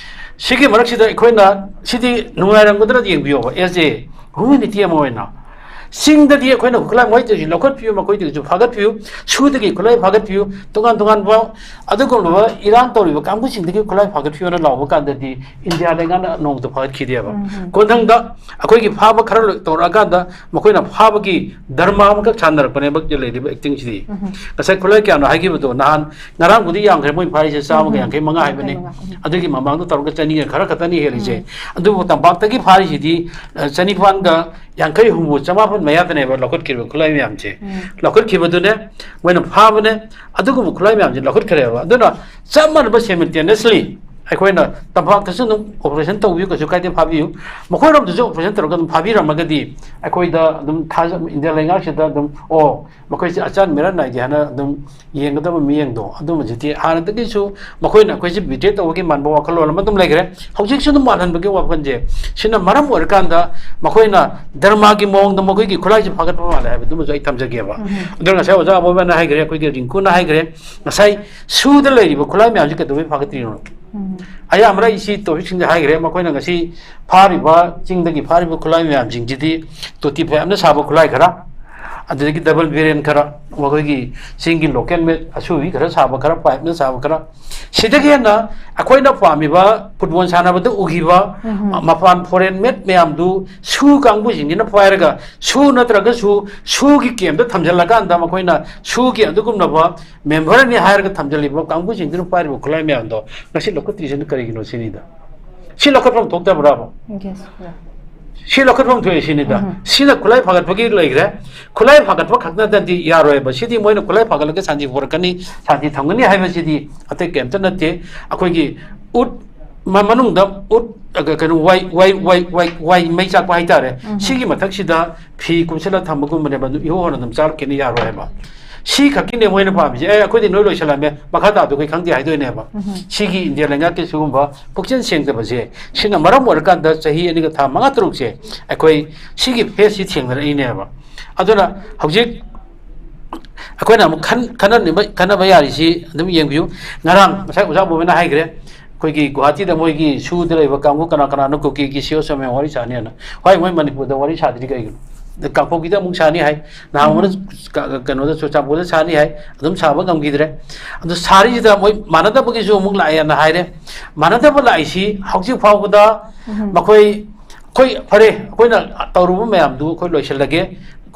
ꯁꯤꯒꯤ ꯃꯔꯛꯁꯤꯗ ꯑꯩꯈꯣꯏꯅ ꯁꯤꯗꯤ ꯅꯨꯡꯉꯥꯏꯔꯝꯒꯗ꯭ꯔꯥ ꯌꯦꯡꯕꯤꯌꯣꯕ, ꯑꯦꯁ ꯑꯦ ꯍ꯭ꯌꯨꯃꯦꯅꯤꯇꯤ ꯑꯃ ꯑꯣꯏꯅ꯫ ꯆꯤꯡꯗꯗꯤ ꯑꯩꯈꯣꯏꯅ ꯈꯨꯠꯂꯥꯏ ꯃꯣꯏꯗꯒꯤꯁꯨ ꯂꯧꯈꯠꯄꯤꯌꯨ, ꯃꯈꯣꯏꯗꯒꯤꯁꯨ ꯐꯥꯒꯠꯄꯤꯌꯨ, ꯁꯨꯗꯒꯤ ꯈꯨꯠꯂꯥꯏ ꯐꯥꯒꯠꯄꯤꯌꯨ, ꯇꯣꯉꯥꯟ ꯇꯣꯉꯥꯟꯕ ꯑꯗꯨꯒꯨꯝꯂꯕ ꯏꯔꯥꯡ ꯇꯧꯔꯤꯕ ꯀꯥꯡꯕꯨꯁꯤꯡꯗꯒꯤ ꯈꯨꯠꯂꯥꯏ ꯐꯥꯒꯠꯄꯤꯌꯨꯅ ꯂꯥꯎꯕ ꯀꯥꯟꯗꯗꯤ ꯏꯟꯗꯤꯌꯥ ꯂꯩꯉꯥꯛꯅ ꯅꯣꯡꯃꯇ ꯐꯥꯒꯠꯈꯤꯗꯦꯕ꯫ ꯎꯝ, ꯎꯝ꯫ ꯀꯣꯟꯊꯪꯗ ꯑꯩꯈꯣꯏꯒꯤ ꯐꯥꯕ ꯈꯔ ꯂꯣꯏ ꯇꯧꯔꯛꯑꯀꯥꯟꯗ ꯃꯈꯣꯏꯅ ꯐꯥꯕꯒꯤ ꯗꯔꯃꯥ ꯑꯃꯈꯛ ꯁꯥꯟꯅꯔꯛꯄꯅꯦꯕ ꯂꯩꯔꯤꯕ ꯑꯦꯛꯇꯤꯡꯁꯤꯗꯤ꯫ ꯎꯝ꯫ ꯉꯁꯥꯏ ꯈꯨꯠꯂꯥꯏ ꯀꯌꯥꯅꯣ ꯍꯥꯏꯈꯤꯕꯗꯣ, ꯅꯍꯥꯟ ꯉꯔꯥꯡꯕꯨꯗꯤ ꯌꯥꯝꯈ꯭ꯔꯦ, ꯃꯣꯏ ꯐꯥꯔꯤꯁꯦ ꯆꯥꯝꯃꯒ ꯌꯥꯡꯈꯩ ꯃꯉꯥ ꯎꯝ, ꯍꯥꯏꯕꯅꯤ꯫ ꯌꯥꯡꯈꯩ ꯃꯉꯥ, ꯎꯝ꯫ ꯑꯗꯨꯒꯤ ꯃꯃꯥꯡꯗ ꯇꯧꯔꯒ ꯆꯅꯤꯒ ꯈꯔ ꯈꯛꯇꯅꯤ ꯍꯦꯜꯂꯤꯁꯦ꯫ ꯎꯝ꯫ ꯑꯗꯨꯕꯨ ꯇꯝꯄꯥꯛꯇꯒꯤ ꯐꯥꯔꯤꯁꯤꯗꯤ, ꯑ, ꯆꯅꯤꯄꯥꯟꯒ ꯌꯥꯡꯈꯩ ꯍꯨꯝꯐꯨ, ꯆꯃꯥꯄꯟ ꯃꯌꯥꯗꯅꯦꯕ ꯂꯧꯈꯠꯈꯤꯕ ꯈꯨꯠꯂꯥꯏ ꯃꯌꯥꯝꯁꯦ꯫ ꯎꯝ꯫ ꯂꯧꯈꯠꯈꯤꯕꯗꯨꯅꯦ, ꯃꯣꯏꯅ ꯐꯥꯕꯅꯦ, ꯑꯗꯨꯒꯨꯝꯕ ꯈꯨꯠꯂꯥꯏ ꯃꯌꯥꯝꯁꯦ ꯂꯧꯈꯠꯈ꯭ꯔꯦꯕ꯫ ꯑꯗꯨꯅ ꯆꯞ ꯃꯥꯟꯅꯕ simultaneously ꯑꯩꯈꯣꯏꯅ ꯇꯝꯄꯥꯛꯇꯁꯨ ꯑꯗꯨꯝ operation ꯇꯧꯕꯤꯌꯨ, ꯀꯩꯁꯨ ꯀꯥꯏꯗꯦ, ꯐꯥꯕꯤꯌꯨ꯫ ꯃꯈꯣꯏꯔꯣꯝꯗꯁꯨ operation ꯇꯧꯔꯒ ꯑꯗꯨꯝ ꯐꯥꯕꯤꯔꯝꯃꯒꯗꯤ ꯑꯩꯈꯣꯏꯗ ꯑꯗꯨꯝ ꯊꯥꯖ-, ꯏꯟꯗꯤꯌꯥ ꯂꯩꯉꯥꯛꯁꯤꯗ ꯑꯗꯨꯝ, ꯑꯣ, ꯃꯈꯣꯏꯁꯦ ꯑꯆꯥꯟ ꯃꯤꯔꯥꯟ ꯅꯥꯏꯗꯦ ꯍꯥꯏꯅ ꯑꯗꯨꯝ ꯌꯦꯡꯒꯗꯕ ꯃꯤꯠꯌꯦꯡꯗꯣ ꯑꯗꯨꯃꯗꯤ ꯍꯥꯟꯅꯗꯒꯤꯁꯨ ꯃꯈꯣꯏꯅ ꯑꯩꯈꯣꯏꯁꯦ betray ꯇꯧꯕꯒꯤ ꯃꯥꯟꯕ ꯋꯥꯈꯜꯂꯣꯟ ꯑꯃ ꯑꯗꯨꯝ ꯂꯩꯈ꯭ꯔꯦ꯫ ꯍꯧꯖꯤꯛꯁꯨ ꯑꯗꯨꯝ ꯃꯥꯜꯍꯟꯕꯒꯤ ꯋꯥꯈꯜꯁꯦ, ꯁꯤꯅ ꯃꯔꯝ ꯑꯣꯏꯔꯀꯥꯟꯗ ꯃꯈꯣꯏꯅ ꯗꯔꯃꯥꯒꯤ ꯃꯑꯣꯡꯗ ꯃꯈꯣꯏꯒꯤ ꯈꯨꯠꯂꯥꯏꯁꯦ ꯐꯥꯒꯠꯄ ꯃꯥꯜꯂꯦ ꯍꯥꯏꯕꯗꯨꯃꯁꯨ ꯑꯩ ꯊꯝꯖꯒꯦꯕ꯫ ꯎꯝ꯫ ꯑꯗꯨꯅ ꯉꯁꯥꯏ ꯑꯣꯖꯥ ꯑꯃꯣꯏꯕꯅ ꯍꯥꯏꯈ꯭ꯔꯦ, ꯑꯩꯈꯣꯏꯒꯤ ꯔꯤꯡꯀꯨꯅ ꯍꯥꯏꯈ꯭ꯔꯦ, ꯉꯁꯥꯏ ꯁꯨꯗ ꯂꯩꯔꯤꯕ ꯈꯨꯠꯂꯥꯏ ꯃꯌꯥꯝꯁꯦ ꯀꯩꯗꯧꯕꯩ ꯐꯥꯒꯠꯇ꯭ꯔꯤꯅꯣ? ꯎꯝ꯫ ꯑꯌꯥꯝꯕꯅ ꯑꯩ ꯁꯤ topic ꯁꯤꯡꯁꯦ ꯍꯥꯏꯈ꯭ꯔꯦ, ꯃꯈꯣꯏꯅ ꯉꯁꯤ ꯐꯥꯔꯤꯕ, ꯆꯤꯡꯗꯒꯤ ꯐꯥꯔꯤꯕ ꯈꯨꯠꯂꯥꯏ ꯃꯌꯥꯝꯁꯤꯡꯁꯤꯗꯤ ꯇꯣꯇꯤ ꯐꯥꯏꯞꯅ ꯁꯥꯕ ꯈꯨꯠꯂꯥꯏ ꯈꯔ, ꯑꯗꯨꯗꯒꯤ ꯗꯕꯜ ꯕꯦꯔꯦꯟ ꯈꯔ, ꯃꯈꯣꯏꯒꯤ ꯆꯤꯡꯒꯤ ꯂꯣꯀꯦꯜ ꯃꯦꯠ, ꯑꯁꯨꯕꯤ ꯈꯔ ꯁꯥꯕ ꯈꯔ, ꯄꯥꯏꯞꯅ ꯁꯥꯕ ꯈꯔ, ꯁꯤꯗꯒꯤ ꯍꯦꯟꯅ ꯑꯩꯈꯣꯏꯅ ꯄꯥꯝꯃꯤꯕ ꯐꯨꯠꯕꯣꯜ ꯁꯥꯟꯅꯕꯗ ꯎꯈꯤꯕ ꯎꯝ꯫ ꯃꯄꯥꯟ ꯐꯣꯔꯦꯟ ꯃꯦꯠ ꯃꯌꯥꯝꯗꯨ ꯁꯨ ꯀꯥꯡꯕꯨꯁꯤꯡꯁꯤꯅ ꯄꯥꯏꯔꯒ, ꯁꯨ ꯅꯠꯇ꯭ꯔꯒꯁꯨ ꯁꯨꯒꯤ ꯀꯦꯝꯗ ꯊꯝꯖꯤꯜꯂꯀꯥꯟꯗ, ꯃꯈꯣꯏꯅ ꯁꯨꯒꯤ ꯑꯗꯨꯒꯨꯝꯂꯕ ꯃꯦꯝꯕꯔꯅꯤ ꯍꯥꯏꯔꯒ ꯊꯝꯖꯤꯜꯂꯤꯕ ꯀꯥꯡꯕꯨꯁꯤꯡꯗꯨꯅ ꯄꯥꯏꯔꯤꯕ ꯈꯨꯠꯂꯥꯏ ꯃꯌꯥꯝꯗꯣ ꯉꯁꯤ ꯂꯧꯈꯠꯇ꯭ꯔꯤꯁꯤꯅ ꯀꯔꯤꯒꯤꯅꯣ ꯁꯤꯅꯤꯗ꯫ ꯁꯤ ꯂꯧꯈꯠꯐꯝ ꯊꯣꯛꯇꯕ꯭ꯔꯥꯕ? Yes, sir. ꯁꯤ ꯂꯧꯈꯠꯐꯝ ꯊꯣꯛꯑꯦ ꯁꯤꯅꯤꯗ꯫ ꯎꯝ꯫ ꯁꯤꯅ ꯈꯨꯠꯂꯥꯏ ꯐꯒꯠꯄꯒꯤ ꯂꯩꯈ꯭ꯔꯦ꯫ ꯈꯨꯠꯂꯥꯏ ꯐꯒꯠꯄ ꯈꯛ ꯅꯠꯇꯗꯤ ꯌꯥꯔꯣꯏꯕ꯫ ꯁꯤꯗꯤ ꯃꯣꯏꯅ ꯈꯨꯠꯂꯥꯏ ꯐꯒꯠꯂꯒ ꯁꯥꯟꯇꯤ ꯄꯨꯔꯛꯀꯅꯤ, ꯁꯥꯟꯇꯤ ꯊꯝꯒꯅꯤ ꯍꯥꯏꯕꯁꯤꯗꯤ ꯑꯇꯩ ꯀꯩꯝꯇ ꯅꯠꯇꯦ꯫ ꯑꯩꯈꯣꯏꯒꯤ ꯎꯠ ꯃ-, ꯃꯅꯨꯡꯗ ꯎꯠ, ꯑ, ꯀꯩꯅꯣ, ꯋꯥꯏ, ꯋꯥꯏ, ꯋꯥꯏ, ꯋꯥꯏ, ꯋꯥꯏ ꯃꯩ ꯆꯥꯛꯄ ꯍꯥꯏꯇꯥꯔꯦ꯫ ꯎꯝ꯫ ꯁꯤꯒꯤ ꯃꯊꯛꯁꯤꯗ ꯐꯤ ꯀꯨꯞꯁꯤꯜꯂ ꯊꯝꯕꯒꯨꯝꯕꯅꯦꯕ꯫ ꯑꯗꯨ ꯏꯍꯧ ꯍꯧꯅ ꯑꯗꯨꯝ ꯆꯥꯔꯛꯈꯤꯅꯤ, ꯌꯥꯔꯣꯏ ꯍꯥꯏꯕ꯫ ꯁꯤ ꯈꯛꯀꯤꯅꯦ ꯃꯣꯏꯅ ꯄꯥꯝꯃꯤꯁꯦ꯫ "ꯑꯦ, ꯑꯩꯈꯣꯏꯗꯤ ꯅꯣꯏ ꯂꯣꯏꯁꯤꯜꯂꯝꯃꯦ, ꯃꯈꯥ ꯇꯥꯕꯗꯣ ꯑꯩꯈꯣꯏ ꯈꯪꯗꯦ" ꯍꯥꯏꯗꯣꯏꯅꯦꯕ꯫ ꯎꯝ꯫ ꯁꯤꯒꯤ ꯏꯟꯗꯤꯌꯥ ꯂꯩꯉꯥꯛꯀꯤ ꯁꯤꯒꯨꯝꯕ ꯄꯨꯛꯆꯦꯜ ꯁꯦꯡꯗꯕꯁꯦ, ꯁꯤꯅ ꯃꯔꯝ ꯑꯣꯏꯔꯀꯥꯟꯗ ꯆꯍꯤ ꯑꯅꯤꯒ ꯊꯥ ꯃꯉꯥ ꯇꯔꯨꯛꯁꯦ ꯑꯩꯈꯣꯏ ꯁꯤꯒꯤ ꯐꯦꯁꯁꯤ ꯊꯦꯡꯅꯔꯛꯏꯅꯦꯕ꯫ ꯑꯗꯨꯅ ꯍꯧꯖꯤꯛ ꯑꯩꯈꯣꯏꯅ ꯑꯃꯨꯛ ꯈꯟ-, ꯈꯟꯅꯅꯤꯡꯕ, ꯈꯟꯅꯕ ꯌꯥꯔꯤꯁꯤ ꯑꯗꯨꯝ ꯌꯦꯡꯕꯤꯌꯨ꯫ ꯉꯔꯥꯡ ꯉꯁꯥꯏ ꯑꯣꯖꯥ ꯕꯣꯕꯅ ꯍꯥꯏꯈ꯭ꯔꯦ, ꯑꯩꯈꯣꯏꯒꯤ ꯒꯨꯍꯥꯇꯤꯗ ꯃꯣꯏꯒꯤ ꯁꯨꯗ ꯂꯩꯕ ꯀꯥꯡꯕꯨ ꯀꯅꯥ ꯀꯅꯥꯅꯣ ꯀꯨꯀꯤꯒꯤ ꯁꯤ ꯑꯣ ꯁꯣ ꯃꯌꯥꯝ ꯋꯥꯔꯤ ꯁꯥꯅꯤ ꯍꯥꯏꯅ꯫ ꯍꯣꯏ, ꯃꯣꯏ ꯃꯅꯤꯄꯨꯔꯗ ꯋꯥꯔꯤ ꯁꯥꯗ꯭ꯔꯤ ꯀꯩꯒꯤꯅꯣ? ꯑꯗ ꯀꯥꯡꯄꯣꯛꯄꯤꯗ ꯑꯃꯨꯛ ꯁꯥꯅꯤ ꯍꯥꯏ, ꯅꯍꯥꯟ ꯑꯃꯅ ꯎꯝ꯫ ꯀ-, ꯀꯩꯅꯣꯗ, ꯆꯨꯔꯆꯥꯟꯄꯨꯔꯗ ꯁꯥꯅꯤ ꯍꯥꯏ, ꯑꯗꯨꯝ ꯁꯥꯕ ꯉꯝꯈꯤꯗ꯭ꯔꯦ꯫ ꯑꯗꯨ ꯁꯥꯔꯤꯁꯤꯗ ꯃꯣꯏ ꯃꯥꯟꯅꯗꯕꯒꯤꯁꯨ ꯑꯃꯨꯛ ꯂꯥꯛꯑꯦꯅ ꯍꯥꯏꯔꯦ꯫ ꯃꯥꯟꯅꯗꯕ ꯂꯥꯛꯏꯁꯤ ꯍꯧꯖꯤꯛ ꯐꯥꯎꯕꯗ ꯎꯝ꯫ ꯃꯈꯣꯏ, ꯑꯩꯈꯣꯏ ꯐꯔꯦ, ꯑꯩꯈꯣꯏꯅ ꯇꯧꯔꯨꯕ ꯃꯌꯥꯝꯗꯨ ꯑꯩꯈꯣꯏ ꯂꯣꯏꯁꯤꯜꯂꯒꯦ,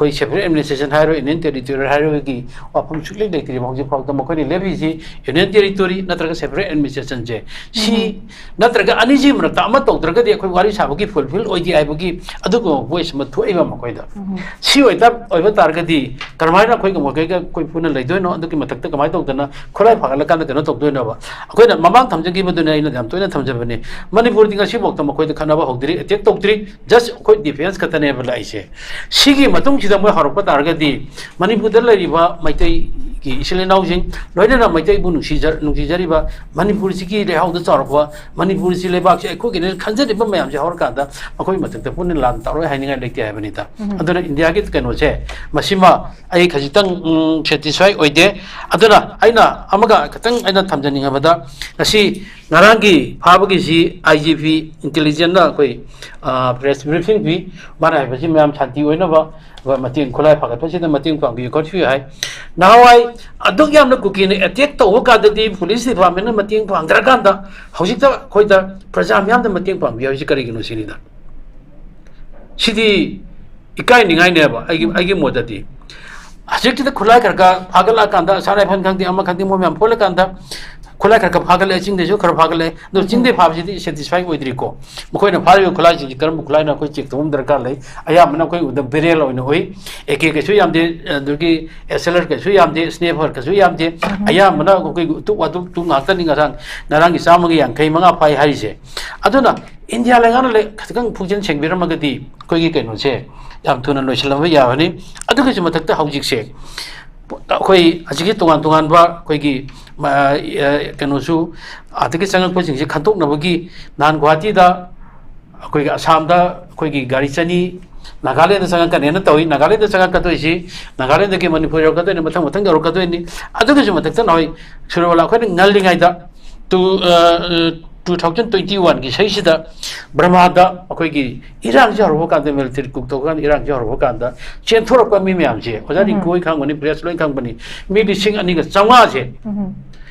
ꯑꯩꯈꯣꯏ separate administration ꯍꯥꯏꯔꯣ, union territory ꯍꯥꯏꯔꯣꯒꯤ ꯋꯥꯐꯝ ꯁꯨꯛꯂꯩ ꯂꯩꯇ꯭ꯔꯤꯕ ꯍꯧꯖꯤꯛ ꯐꯥꯎꯗ꯫ ꯃꯈꯣꯏꯅ ꯂꯦꯞꯄꯤꯁꯤ union territory ꯅꯠꯇ꯭ꯔꯒ separate administrationꯁꯦ, ꯁꯤ ꯎꯝ꯫ ꯅꯠꯇ꯭ꯔꯒ ꯑꯅꯤꯁꯤꯒꯤ ꯃꯔꯛꯇ ꯑꯃ ꯇꯧꯗ꯭ꯔꯒꯗꯤ ꯑꯩꯈꯣꯏ ꯋꯥꯔꯤ ꯁꯥꯕꯒꯤ fulfil ꯑꯣꯏꯗꯦ ꯍꯥꯏꯕꯒꯤ ꯑꯗꯨꯒꯨꯝꯕ voice ꯑꯃ ꯊꯣꯛꯏꯕ ꯃꯈꯣꯏꯗ꯫ ꯎꯝ꯫ ꯁꯤ ꯑꯣꯏꯇꯥ-, ꯑꯣꯏꯕ ꯇꯥꯔꯒꯗꯤ ꯀꯔꯝꯍꯥꯏꯅ ꯑꯩꯈꯣꯏꯒ ꯃꯈꯣꯏꯒ ꯑꯩꯈꯣꯏ ꯄꯨꯟꯅ ꯂꯩꯗꯣꯏꯅꯣ? ꯑꯗꯨꯒꯤ ꯃꯊꯛꯇ ꯀꯃꯥꯏꯅ ꯇꯧꯗꯅ ꯈꯨꯠꯂꯥꯏ ꯐꯒꯠꯂꯀꯥꯟꯗ ꯀꯩꯅꯣ ꯇꯧꯗꯣꯏꯅꯣꯕ? ꯑꯩꯈꯣꯏꯅ ꯃꯃꯥꯡ ꯊꯝꯖꯈꯤꯕꯗꯨꯅꯦ, ꯑꯩꯅ ꯌꯥꯝ ꯇꯣꯏꯅ ꯊꯝꯖꯕꯅꯤ, ꯃꯅꯤꯄꯨꯔꯗꯤ ꯉꯁꯤꯐꯥꯎꯗ ꯃꯈꯣꯏꯗ ꯈꯠꯅꯕ ꯍꯧꯗ꯭ꯔꯤ, attack ꯇꯧꯗ꯭ꯔꯤ, just ꯑꯩꯈꯣꯏ defence ꯈꯛꯇꯅꯦꯕ ꯂꯥꯛꯏꯁꯦ꯫ ꯁꯤꯒꯤ ꯃꯇꯨꯡꯁꯤꯗ ꯃꯣꯏ ꯍꯧꯔꯛꯄ ꯇꯥꯔꯒꯗꯤ ꯃꯅꯤꯄꯨꯔꯗ ꯂꯩꯔꯤꯕ ꯃꯩꯇꯩꯒꯤ ꯏꯆꯤꯜ ꯏꯅꯥꯎꯁꯤꯡ, ꯂꯣꯏꯅꯅ ꯃꯩꯇꯩꯕꯨ ꯅꯨꯡꯁꯤꯖ-, ꯅꯨꯡꯁꯤꯖꯔꯤꯕ, ꯃꯅꯤꯄꯨꯔꯁꯤꯒꯤ ꯂꯩꯍꯥꯎꯗ ꯆꯥꯎꯔꯛꯄ, ꯃꯅꯤꯄꯨꯔꯁꯤ ꯂꯩꯕꯥꯛꯁꯤ ꯑꯩꯈꯣꯏꯒꯤꯅꯦꯅ ꯈꯟꯖꯔꯤꯕ ꯃꯌꯥꯝꯁꯦ ꯍꯧꯔꯀꯥꯟꯗ ꯃꯈꯣꯏ ꯃꯊꯛꯇ ꯄꯨꯟꯅ ꯂꯥꯟ ꯇꯧꯔꯣꯏ ꯍꯥꯏꯅꯤꯡꯉꯥꯏ ꯂꯩꯇꯦ ꯍꯥꯏꯕꯅꯤꯗ꯫ ꯎꯝ꯫ ꯑꯗꯨꯅ ꯏꯟꯗꯤꯌꯥꯒꯤ ꯀꯩꯅꯣꯁꯦ, ꯃꯁꯤꯃ ꯑꯩ ꯈꯖꯤꯛꯇꯪ, ꯎꯝ, satisfy ꯑꯣꯏꯗꯦ꯫ ꯑꯗꯨꯅ ꯑꯩꯅ ꯑꯃꯒ ꯈꯤꯇꯪ ꯑꯩꯅ ꯊꯝꯖꯅꯤꯡꯉꯕꯗ, ꯉꯁꯤ ꯉꯔꯥꯡꯒꯤ ꯐꯥꯕꯒꯤꯁꯤ ꯑꯥꯏ ꯖꯤ ꯄꯤ ꯏꯟꯇꯦꯂꯤꯖꯦꯟꯁꯅ ꯑꯩꯈꯣꯏ ꯄ꯭ꯔꯦꯁ ꯕ꯭ꯔꯤꯐꯤꯡ ꯄꯤ꯫ ꯃꯥꯅ ꯍꯥꯏꯕꯁꯤ ꯃꯌꯥꯝ ꯁꯥꯟꯇꯤ ꯑꯣꯏꯅꯕ ꯑꯩꯈꯣꯏ ꯃꯇꯦꯡ, ꯈꯨꯠꯂꯥꯏ ꯐꯥꯒꯠꯄꯁꯤꯗ ꯃꯇꯦꯡ ꯄꯥꯡꯕꯤꯌꯨ ꯈꯣꯠꯄꯤꯌꯨ ꯍꯥꯏ꯫ ꯅꯍꯥꯟꯋꯥꯏ ꯑꯗꯨꯛ ꯌꯥꯝꯅ ꯀꯨꯀꯤꯅ ꯑꯦꯇꯦꯛ ꯇꯧꯕ ꯀꯥꯟꯗꯗꯤ ꯄꯨꯂꯤꯁ ꯗꯤꯄꯥꯔꯠꯃꯦꯟꯅ ꯃꯇꯦꯡ ꯄꯥꯡꯗ꯭ꯔꯀꯥꯟꯗ ꯍꯧꯖꯤꯛꯇ ꯑꯩꯈꯣꯏꯗ ꯄ꯭ꯔꯖꯥ ꯃꯤꯌꯥꯝꯗ ꯃꯇꯦꯡ ꯄꯥꯡꯕꯤꯌꯨ ꯍꯥꯏꯕꯁꯤ ꯀꯔꯤꯒꯤꯅꯣ ꯁꯤꯅꯤꯗ꯫ ꯁꯤꯗꯤ ꯏꯀꯥꯏꯅꯤꯡꯉꯥꯏꯅꯦꯕ ꯑꯩꯒꯤ, ꯑꯩꯒꯤ ꯃꯣꯠꯇꯗꯤ꯫ ꯍꯧꯖꯤꯛꯀꯤꯗ ꯈꯨꯠꯂꯥꯏ ꯈꯔ ꯈꯔ ꯐꯥꯒꯠꯂꯛꯑꯀꯥꯟꯗ, ꯑꯁꯥ ꯔꯥꯏꯐꯜ ꯈꯪꯗꯦ, ꯑꯃ ꯈꯪꯗꯦ, ꯃꯣꯏ ꯃꯌꯥꯝ ꯐꯣꯠꯂꯀꯥꯟꯗ ꯈꯨꯠꯂꯥꯏ ꯈꯔ ꯈꯔ ꯐꯥꯒꯠꯂꯛꯑꯦ, ꯆꯤꯡꯗꯩꯁꯨ ꯈꯔ ꯐꯥꯒꯠꯂꯛꯑꯦ꯫ ꯑꯗꯣ ꯎꯝ꯫ ꯆꯤꯡꯗꯩ ꯐꯥꯕꯁꯤꯗꯤ ꯁꯦꯇꯤꯁꯐꯥꯏ ꯑꯣꯏꯗ꯭ꯔꯤꯀꯣ꯫ ꯃꯈꯣꯏꯅ ꯐꯥꯔꯤꯕ ꯈꯨꯠꯂꯥꯏꯁꯤꯡꯁꯤ ꯀꯔꯝꯕ ꯈꯨꯠꯂꯥꯏꯅꯣ ꯑꯩꯈꯣꯏ ꯆꯦꯛ ꯇꯧꯕ ꯑꯃ ꯗꯔꯀꯥꯔ ꯂꯩ꯫ ꯑꯌꯥꯝꯕꯅ ꯑꯩꯈꯣꯏ ꯎꯕꯗ ꯕꯦꯔꯦꯜ ꯑꯣꯏꯅ ꯎꯏ, ꯑꯦ ꯀꯦ ꯀꯩꯁꯨ ꯌꯥꯝꯗꯦ, ꯑꯗꯨꯗꯒꯤ ꯑꯦꯁ ꯑꯦꯜ ꯑꯥꯔ ꯀꯩꯁꯨ ꯌꯥꯝꯗꯦ, ꯁ꯭ꯅꯦꯄꯔ ꯀꯩꯁꯨ ꯌꯥꯝꯗꯦ꯫ ꯎꯝ꯫ ꯑꯌꯥꯝꯕꯅ ꯑꯩꯈꯣꯏꯒꯤ ꯎꯇꯨꯞ ꯋꯥꯇꯨꯞꯇꯨ ꯉꯥꯛꯇꯅꯤ ꯉꯔꯥꯡ, ꯉꯔꯥꯡꯒꯤ ꯆꯥꯝꯃꯒ ꯌꯥꯡꯈꯩ ꯃꯉꯥ ꯐꯥꯏ ꯍꯥꯏꯔꯤꯁꯦ꯫ ꯑꯗꯨꯅ ꯏꯟꯗꯤꯌꯥ ꯂꯩꯉꯥꯛꯅ ꯂꯩ-, ꯈꯤꯇꯪ ꯄꯨꯛꯆꯦꯜ ꯁꯦꯡꯕꯤꯔꯝꯃꯒꯗꯤ ꯑꯩꯈꯣꯏꯒꯤ ꯀꯩꯅꯣꯁꯦ ꯌꯥꯝ ꯊꯨꯅ ꯂꯣꯏꯁꯤꯜꯂꯝꯕ ꯌꯥꯕꯅꯤ꯫ ꯑꯗꯨꯒꯤꯁꯨ ꯃꯊꯛꯇ ꯍꯧꯖꯤꯛꯁꯦ ꯑꯩꯈꯣꯏ ꯑꯁꯤꯒꯤ ꯇꯣꯉꯥꯟ ꯇꯣꯉꯥꯟꯕ ꯑꯩꯈꯣꯏꯒꯤ, ꯃ-, ꯑ, ꯀꯩꯅꯣꯁꯨ ꯑꯗꯒꯤ ꯆꯪꯉꯛꯄꯁꯤꯡꯁꯦ ꯈꯟꯗꯣꯛꯅꯕꯒꯤ ꯅꯍꯥꯟ ꯒꯨꯍꯥꯇꯤꯗ ꯑꯩꯈꯣꯏꯒꯤ ꯑꯁꯥꯝꯗ ꯑꯩꯈꯣꯏꯒꯤ ꯒꯥꯔꯤ ꯆꯅꯤ ꯅꯥꯒꯥꯂꯦꯟꯗ ꯆꯪꯉꯛꯀꯅꯦꯅ ꯇꯧꯏ꯫ ꯅꯥꯒꯥꯂꯦꯟꯗ ꯆꯪꯉꯛꯀꯗꯣꯏꯁꯤ ꯅꯥꯒꯥꯂꯦꯟꯗꯒꯤ ꯃꯅꯤꯄꯨꯔ ꯌꯧꯔꯛꯀꯗꯣꯏꯅꯤ, ꯃꯊꯪ ꯃꯊꯪ ꯌꯧꯔꯛꯀꯗꯣꯏꯅꯤ꯫ ꯑꯗꯨꯒꯤꯁꯨ ꯃꯊꯛꯇ ꯅꯍꯣꯏ ꯁꯨꯔꯣꯂꯥ ꯑꯩꯈꯣꯏꯅ ꯉꯜꯂꯤꯉꯩꯗ ꯇꯨ, ꯑ, ꯑ, two thousand twenty one ꯒꯤ ꯁꯤꯗꯩꯁꯤꯗ ꯕ꯭ꯔꯃꯥꯗ ꯑꯩꯈꯣꯏꯒꯤ ꯏꯔꯥꯡꯁꯦ ꯍꯧꯔꯛꯄ ꯀꯥꯟꯗ, ꯃꯤꯂꯤꯇꯔꯤ ꯀꯨꯞ ꯇꯧꯕ ꯀꯥꯟꯗ, ꯏꯔꯥꯡꯁꯦ ꯍꯧꯔꯛꯄ ꯀꯥꯟꯗ ꯆꯦꯟꯊꯣꯔꯛꯄ ꯃꯤ ꯃꯌꯥꯝꯁꯦ, ꯑꯣꯖꯥ ꯎꯝ꯫ ꯔꯤꯡꯀꯨ ꯍꯣꯏ ꯈꯪꯕꯅꯤ, ꯄ꯭ꯔꯦꯁ ꯂꯣꯏ ꯈꯪꯕꯅꯤ, ꯃꯤ ꯂꯤꯁꯤꯡ ꯑꯅꯤꯒ ꯆꯥꯝꯃꯉꯥꯁꯦ, ꯎꯝ꯫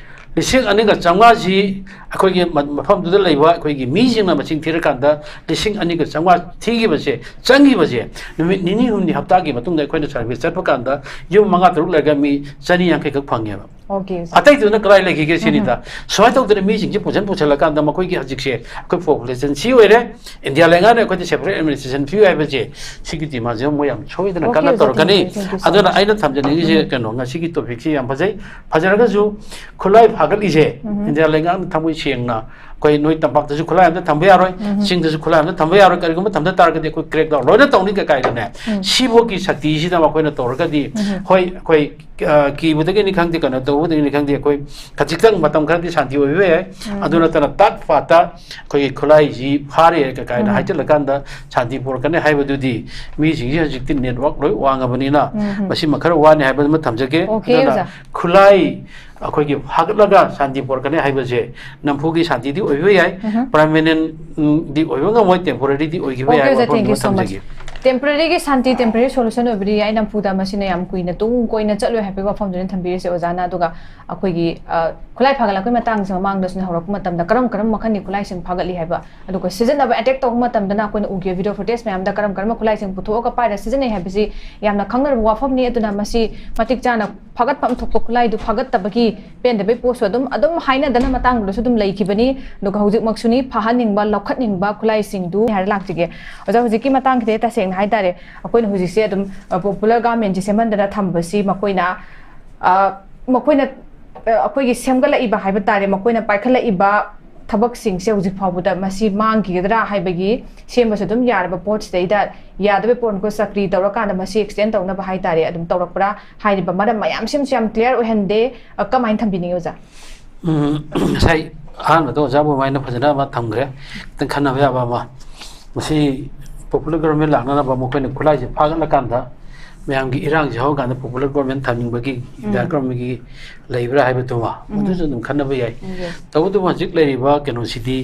ꯂꯤꯁꯤꯡ ꯑꯅꯤꯒ ꯆꯥꯝꯃꯉꯥꯁꯤ ꯑꯩꯈꯣꯏꯒꯤ ꯃ-, ꯃꯐꯝꯗꯨꯗ ꯂꯩꯕ ꯑꯩꯈꯣꯏꯒꯤ ꯃꯤꯁꯤꯡꯅ ꯃꯁꯤꯡ ꯊꯤꯔꯀꯥꯟꯗ ꯂꯤꯁꯤꯡ ꯑꯅꯤꯒ ꯆꯥꯝꯃꯉꯥ ꯊꯤꯈꯤꯕꯁꯦ, ꯆꯪꯈꯤꯕꯁꯦ, ꯅꯨꯃꯤꯠ ꯅꯤꯅꯤ ꯍꯨꯝꯅꯤ ꯍꯞꯇꯥꯒꯤ ꯃꯇꯨꯡꯗ ꯑꯩꯈꯣꯏꯅ ꯁꯔꯚꯦ ꯆꯠꯄ ꯀꯥꯟꯗ ꯌꯨꯝ ꯃꯉꯥ ꯇꯔꯨꯛ ꯂꯩꯔꯒ ꯃꯤ ꯆꯅꯤ ꯌꯥꯡꯈꯩ ꯈꯛ ꯐꯪꯉꯦꯕ꯫ ꯑꯣꯀꯦ, ꯁꯥꯔ꯫ ꯑꯇꯩꯗꯨꯅ ꯀꯗꯥꯏ ꯂꯩꯈꯤꯒꯦ ꯁꯤꯅꯤꯗ꯫ ꯎꯝ꯫ ꯁꯨꯃꯥꯏꯅ ꯇꯧꯗꯅ ꯃꯤꯁꯤꯡꯁꯦ ꯄꯨꯁꯟ ꯄꯨꯁꯜꯂꯀꯥꯟꯗ ꯃꯈꯣꯏꯒꯤ ꯍꯧꯖꯤꯛꯁꯦ ꯑꯩꯈꯣꯏ ꯄꯣꯄꯨꯂꯦꯁꯟ ꯁꯤ ꯑꯣꯏꯔꯦ, ꯏꯟꯗꯤꯌꯥ ꯂꯩꯉꯥꯛꯅ ꯑꯩꯈꯣꯏꯗ ꯁꯦꯄꯔꯦꯠ ꯑꯦꯗꯃꯤꯅꯤꯁꯇ꯭ꯔꯦꯁꯟ ꯄꯤꯌꯨ ꯍꯥꯏꯕꯁꯦ, ꯁꯤꯒꯤ ꯗꯤꯃꯥꯟꯁꯦ ꯃꯣꯏ ꯌꯥꯝ ꯁꯣꯏꯗꯅ ꯑꯣꯀꯦ, ꯀꯟꯅ ꯑꯣꯖꯥ, ꯇꯧꯔꯛꯀꯅꯤ꯫ Thank you, thank you so ꯑꯗꯨꯅ much. ꯑꯩꯅ ꯊꯝꯖꯅꯤꯡꯉꯤꯁꯦ ꯎꯝ꯫ ꯀꯩꯅꯣ, ꯉꯁꯤꯒꯤ ꯇꯣꯄꯤꯛꯁꯤ ꯌꯥꯝ ꯐꯖꯩ꯫ ꯐꯖꯔꯒꯁꯨ ꯈꯨꯠꯂꯥꯏ ꯐꯥꯒꯠꯂꯤꯁꯦ ꯎꯝ꯫ ꯏꯟꯗꯤꯌꯥ ꯂꯩꯉꯥꯛꯅ ꯊꯃꯣꯏ ꯁꯦꯡꯅ ꯑꯩꯈꯣꯏ ꯅꯣꯏ ꯇꯝꯄꯥꯛꯇꯁꯨ ꯈꯨꯠꯂꯥꯏ ꯑꯝꯇ ꯊꯝꯕ ꯌꯥꯔꯣꯏ, ꯎꯝ꯫ ꯆꯤꯡꯗꯁꯨ ꯈꯨꯠꯂꯥꯏ ꯑꯝꯇ ꯊꯝꯕ ꯌꯥꯔꯣꯏ, ꯀꯔꯤꯒꯨꯝꯕ ꯊꯝꯗ ꯇꯥꯔꯒꯗꯤ ꯑꯩꯈꯣꯏ ꯀ꯭ꯔꯦꯛ ꯗꯥꯎꯟ ꯂꯣꯏꯅ ꯇꯧꯅꯤ ꯀꯩ ꯀꯥꯏꯗꯅꯦ꯫ ꯎꯝ꯫ ꯁꯤꯐꯥꯎꯒꯤ ꯁꯛꯇꯤꯁꯤꯗ ꯃꯈꯣꯏꯅ ꯇꯧꯔꯒꯗꯤ ꯎꯝ꯫ ꯍꯣꯏ, ꯑꯩꯈꯣꯏ ꯑ, ꯀꯤꯕꯗꯒꯤꯅꯤ ꯈꯪꯗꯦ, ꯀꯩꯅꯣ ꯇꯧꯕꯗꯒꯤꯅꯤ ꯈꯪꯗꯦ, ꯑꯩꯈꯣꯏ ꯈꯖꯤꯛꯇꯪ ꯃꯇꯝ ꯈꯔꯗꯤ ꯁꯥꯟꯇꯤ ꯑꯣꯏꯕ ꯌꯥꯏ꯫ ꯎꯝ꯫ ꯑꯗꯨ ꯅꯠꯇꯅ ꯇꯥꯠ ꯐꯥꯠꯇ ꯑꯩꯈꯣꯏꯒꯤ ꯈꯨꯠꯂꯥꯏꯁꯤ ꯐꯥꯔꯦ ꯀ-, ꯀꯥꯏꯅ ꯎꯝ꯫ ꯍꯥꯏꯖꯤꯜꯂꯀꯥꯟꯗ ꯁꯥꯟꯇꯤ ꯄꯨꯔꯛꯀꯅꯤ ꯍꯥꯏꯕꯗꯨꯗꯤ ꯃꯤꯁꯤꯡꯁꯤ ꯍꯧꯖꯤꯛꯇꯤ ꯅꯦꯠꯋꯥꯛ ꯂꯣꯏ ꯋꯥꯡꯉꯕꯅꯤꯅ ꯎꯝ꯫ ꯃꯁꯤꯃ ꯈꯔ ꯋꯥꯅꯤ ꯍꯥꯏꯕꯗꯨꯃ ꯊꯝꯖꯒꯦ꯫ ꯑꯣꯀꯦ, ꯑꯗꯨꯅ ꯑꯣꯖꯥ꯫ ꯈꯨꯠꯂꯥꯏ ꯑꯩꯈꯣꯏꯒꯤ ꯍꯥꯒꯠꯂꯒ ꯁꯥꯟꯇꯤ ꯄꯨꯔꯛꯀꯅꯤ ꯍꯥꯏꯕꯁꯦ ꯅꯝꯐꯨꯒꯤ ꯁꯥꯟꯇꯤꯗꯤ ꯑꯣꯏꯕ ꯌꯥꯏ, ꯎꯝꯍꯨꯝ꯫ ꯄꯔꯃꯅꯦꯟꯗꯤ ꯑꯣꯏꯕ ꯉꯝꯃꯣꯏ, ꯇꯦꯝꯄꯣꯔꯔꯤꯗꯤ ꯑꯣꯏꯈꯤꯕ Okay, ꯌꯥꯏ ꯑꯣꯖꯥ, ꯋꯥꯐꯝꯗꯨꯃ thank you so much. ꯊꯝꯖꯒꯦ꯫ Temporary ꯒꯤ ꯁꯥꯟꯇꯤ, temporary solution ꯑꯣꯏꯕꯗꯤ ꯌꯥꯏ, ꯅꯝꯐꯨꯗ ꯃꯁꯤꯅ ꯌꯥꯝ ꯀꯨꯏꯅ ꯇꯨꯡ ꯀꯣꯏꯅ ꯆꯠꯂꯣꯏ ꯍꯥꯏꯕꯒꯤ ꯋꯥꯐꯝꯗꯨꯅ ꯊꯝꯕꯤꯔꯤꯁꯦ ꯑꯣꯖꯥꯅ꯫ ꯑꯗꯨꯒ ꯑꯩꯈꯣꯏꯒꯤ ꯑ, ꯈꯨꯠꯂꯥꯏ ꯐꯥꯒꯠꯂꯛꯄꯒꯤ ꯃꯇꯥꯡꯁꯦ ꯃꯃꯥꯡꯗꯁꯨ ꯍꯧꯔꯛꯄ ꯃꯇꯝꯗ ꯀꯔꯝ ꯀꯔꯝꯕ ꯃꯈꯜꯒꯤ ꯈꯨꯠꯂꯥꯏꯁꯤꯡ ꯐꯥꯒꯠꯂꯤ ꯍꯥꯏꯕ, ꯑꯗꯨꯒ ꯁꯤꯖꯤꯟꯅꯕ, attack ꯇꯧꯕ ꯃꯇꯝꯗꯅ ꯑꯩꯈꯣꯏꯅ ꯎꯈꯤꯕ video footage ꯃꯌꯥꯝꯗ ꯀꯔꯝ ꯀꯔꯝꯕ ꯈꯨꯠꯂꯥꯏꯁꯤꯡ ꯄꯨꯊꯣꯛꯑꯒ ꯄꯥꯏꯔ ꯁꯤꯖꯤꯟꯅꯩ ꯍꯥꯏꯕꯁꯤ ꯌꯥꯝꯅ ꯈꯪꯅꯔꯕ ꯋꯥꯐꯝꯅꯤ꯫ ꯑꯗꯨꯅ ꯃꯁꯤ ꯃꯇꯤꯛ ꯆꯥꯅ ꯐꯥꯒꯠꯐꯝ ꯊꯣꯛꯄ ꯈꯨꯠꯂꯥꯏꯗꯨ ꯐꯥꯒꯠꯇꯕꯒꯤ ꯄꯦꯟꯗꯕꯩ ꯄꯣꯠꯁꯨ ꯑꯗꯨꯝ ꯑꯗꯨꯝ ꯍꯥꯏꯅꯗꯅ ꯃꯇꯥꯡꯗꯨꯗꯁꯨ ꯑꯗꯨꯝ ꯂꯩꯈꯤꯕꯅꯤ꯫ ꯑꯗꯨꯒ ꯍꯧꯖꯤꯛꯃꯛꯁꯨꯅꯤ, ꯐꯥꯍꯟꯅꯤꯡꯕ, ꯂꯧꯈꯠꯅꯤꯡꯕ ꯈꯨꯠꯂꯥꯏꯁꯤꯡꯗꯨ ꯍꯥꯏꯔ ꯂꯥꯛꯆꯒꯦ꯫ ꯑꯣꯖꯥ, ꯍꯧꯖꯤꯛꯀꯤ ꯃꯇꯥꯡꯁꯤꯗ ꯇꯁꯦꯡꯅ ꯍꯥꯏꯇꯥꯔꯦ, ꯑꯩꯈꯣꯏꯅ ꯍꯧꯖꯤꯛꯁꯦ ꯑꯗꯨꯝ ꯄꯣꯄꯨꯂꯔ ꯒꯥꯔꯃꯦꯟꯁꯦ ꯁꯦꯝꯍꯟꯗꯅ ꯊꯝꯕꯁꯤ ꯃꯈꯣꯏꯅ ꯑ, ꯃꯈꯣꯏꯅ ꯑ, ꯑꯩꯈꯣꯏꯒꯤ ꯁꯦꯝꯒꯠꯂꯛꯏꯕ ꯍꯥꯏꯕ ꯇꯥꯔꯦ, ꯃꯈꯣꯏꯅ ꯄꯥꯏꯈꯠꯂꯛꯏꯕ ꯊꯕꯛꯁꯤꯡꯁꯦ ꯍꯧꯖꯤꯛ ꯐꯥꯎꯕꯗ ꯃꯁꯤ ꯃꯥꯡꯈꯤꯒꯗ꯭ꯔꯥ ꯍꯥꯏꯕꯒꯤ ꯁꯦꯝꯕꯁꯨ ꯑꯗꯨꯝ ꯌꯥꯔꯕ ꯄꯣꯠꯁꯤꯗꯩꯗ ꯌꯥꯗꯕ ꯄꯣꯠ ꯃꯈꯣꯏ ꯆꯀ꯭ꯔꯤ ꯇꯧꯔꯀꯥꯟꯗ ꯃꯁꯤ extend ꯇꯧꯅꯕ ꯍꯥꯏ ꯇꯥꯔꯦ ꯑꯗꯨꯝ ꯇꯧꯔꯛꯄ꯭ꯔꯥ ꯍꯥꯏꯔꯤꯕ ꯃꯔꯝ ꯃꯌꯥꯝꯁꯤꯃꯁꯨ ꯌꯥꯝ clear ꯑꯣꯏꯍꯟꯗꯦ꯫ ꯑ, ꯀꯃꯥꯏꯅ ꯊꯝꯕꯤꯅꯤꯡꯉꯤ ꯑꯣꯖꯥ? ꯎꯝ, ꯉꯁꯥꯏ ꯑꯍꯥꯟꯕꯗ ꯑꯣꯖꯥ ꯕꯣꯃꯥꯏꯅ ꯐꯖꯅ ꯑꯃ ꯊꯝꯈ꯭ꯔꯦ, ꯈꯤꯇꯪ ꯈꯟꯅꯕ ꯌꯥꯕ ꯑꯃ꯫ ꯃꯁꯤ ꯄꯣꯄꯨꯂꯔ ꯒꯣꯔꯃꯦꯟ ꯂꯥꯛꯅꯅꯕ ꯃꯈꯣꯏꯅ ꯈꯨꯠꯂꯥꯏꯁꯦ ꯐꯥꯒꯠꯂꯀꯥꯟꯗ ꯃꯌꯥꯝꯒꯤ ꯏꯔꯥꯡꯁꯦ ꯍꯧꯔꯀꯥꯟꯗ ꯄꯣꯄꯨꯂꯔ ꯒꯣꯔꯃꯦꯟ ꯊꯝꯅꯤꯡꯕꯒꯤ ꯏꯟꯗꯤꯌꯥ ꯒꯣꯔꯃꯦꯟꯒꯤ ꯂꯩꯕ꯭ꯔꯥ ꯍꯥꯏꯕꯗꯨꯃ ꯃꯗꯨꯁꯨ ꯑꯗꯨꯝ ꯈꯟꯅꯕ ꯌꯥꯏ꯫ ꯎꯝ, ꯌꯥꯏ꯫ ꯇꯧꯕꯇꯕꯨ ꯍꯧꯖꯤꯛ ꯂꯩꯔꯤꯕ ꯀꯩꯅꯣꯁꯤꯗꯤ,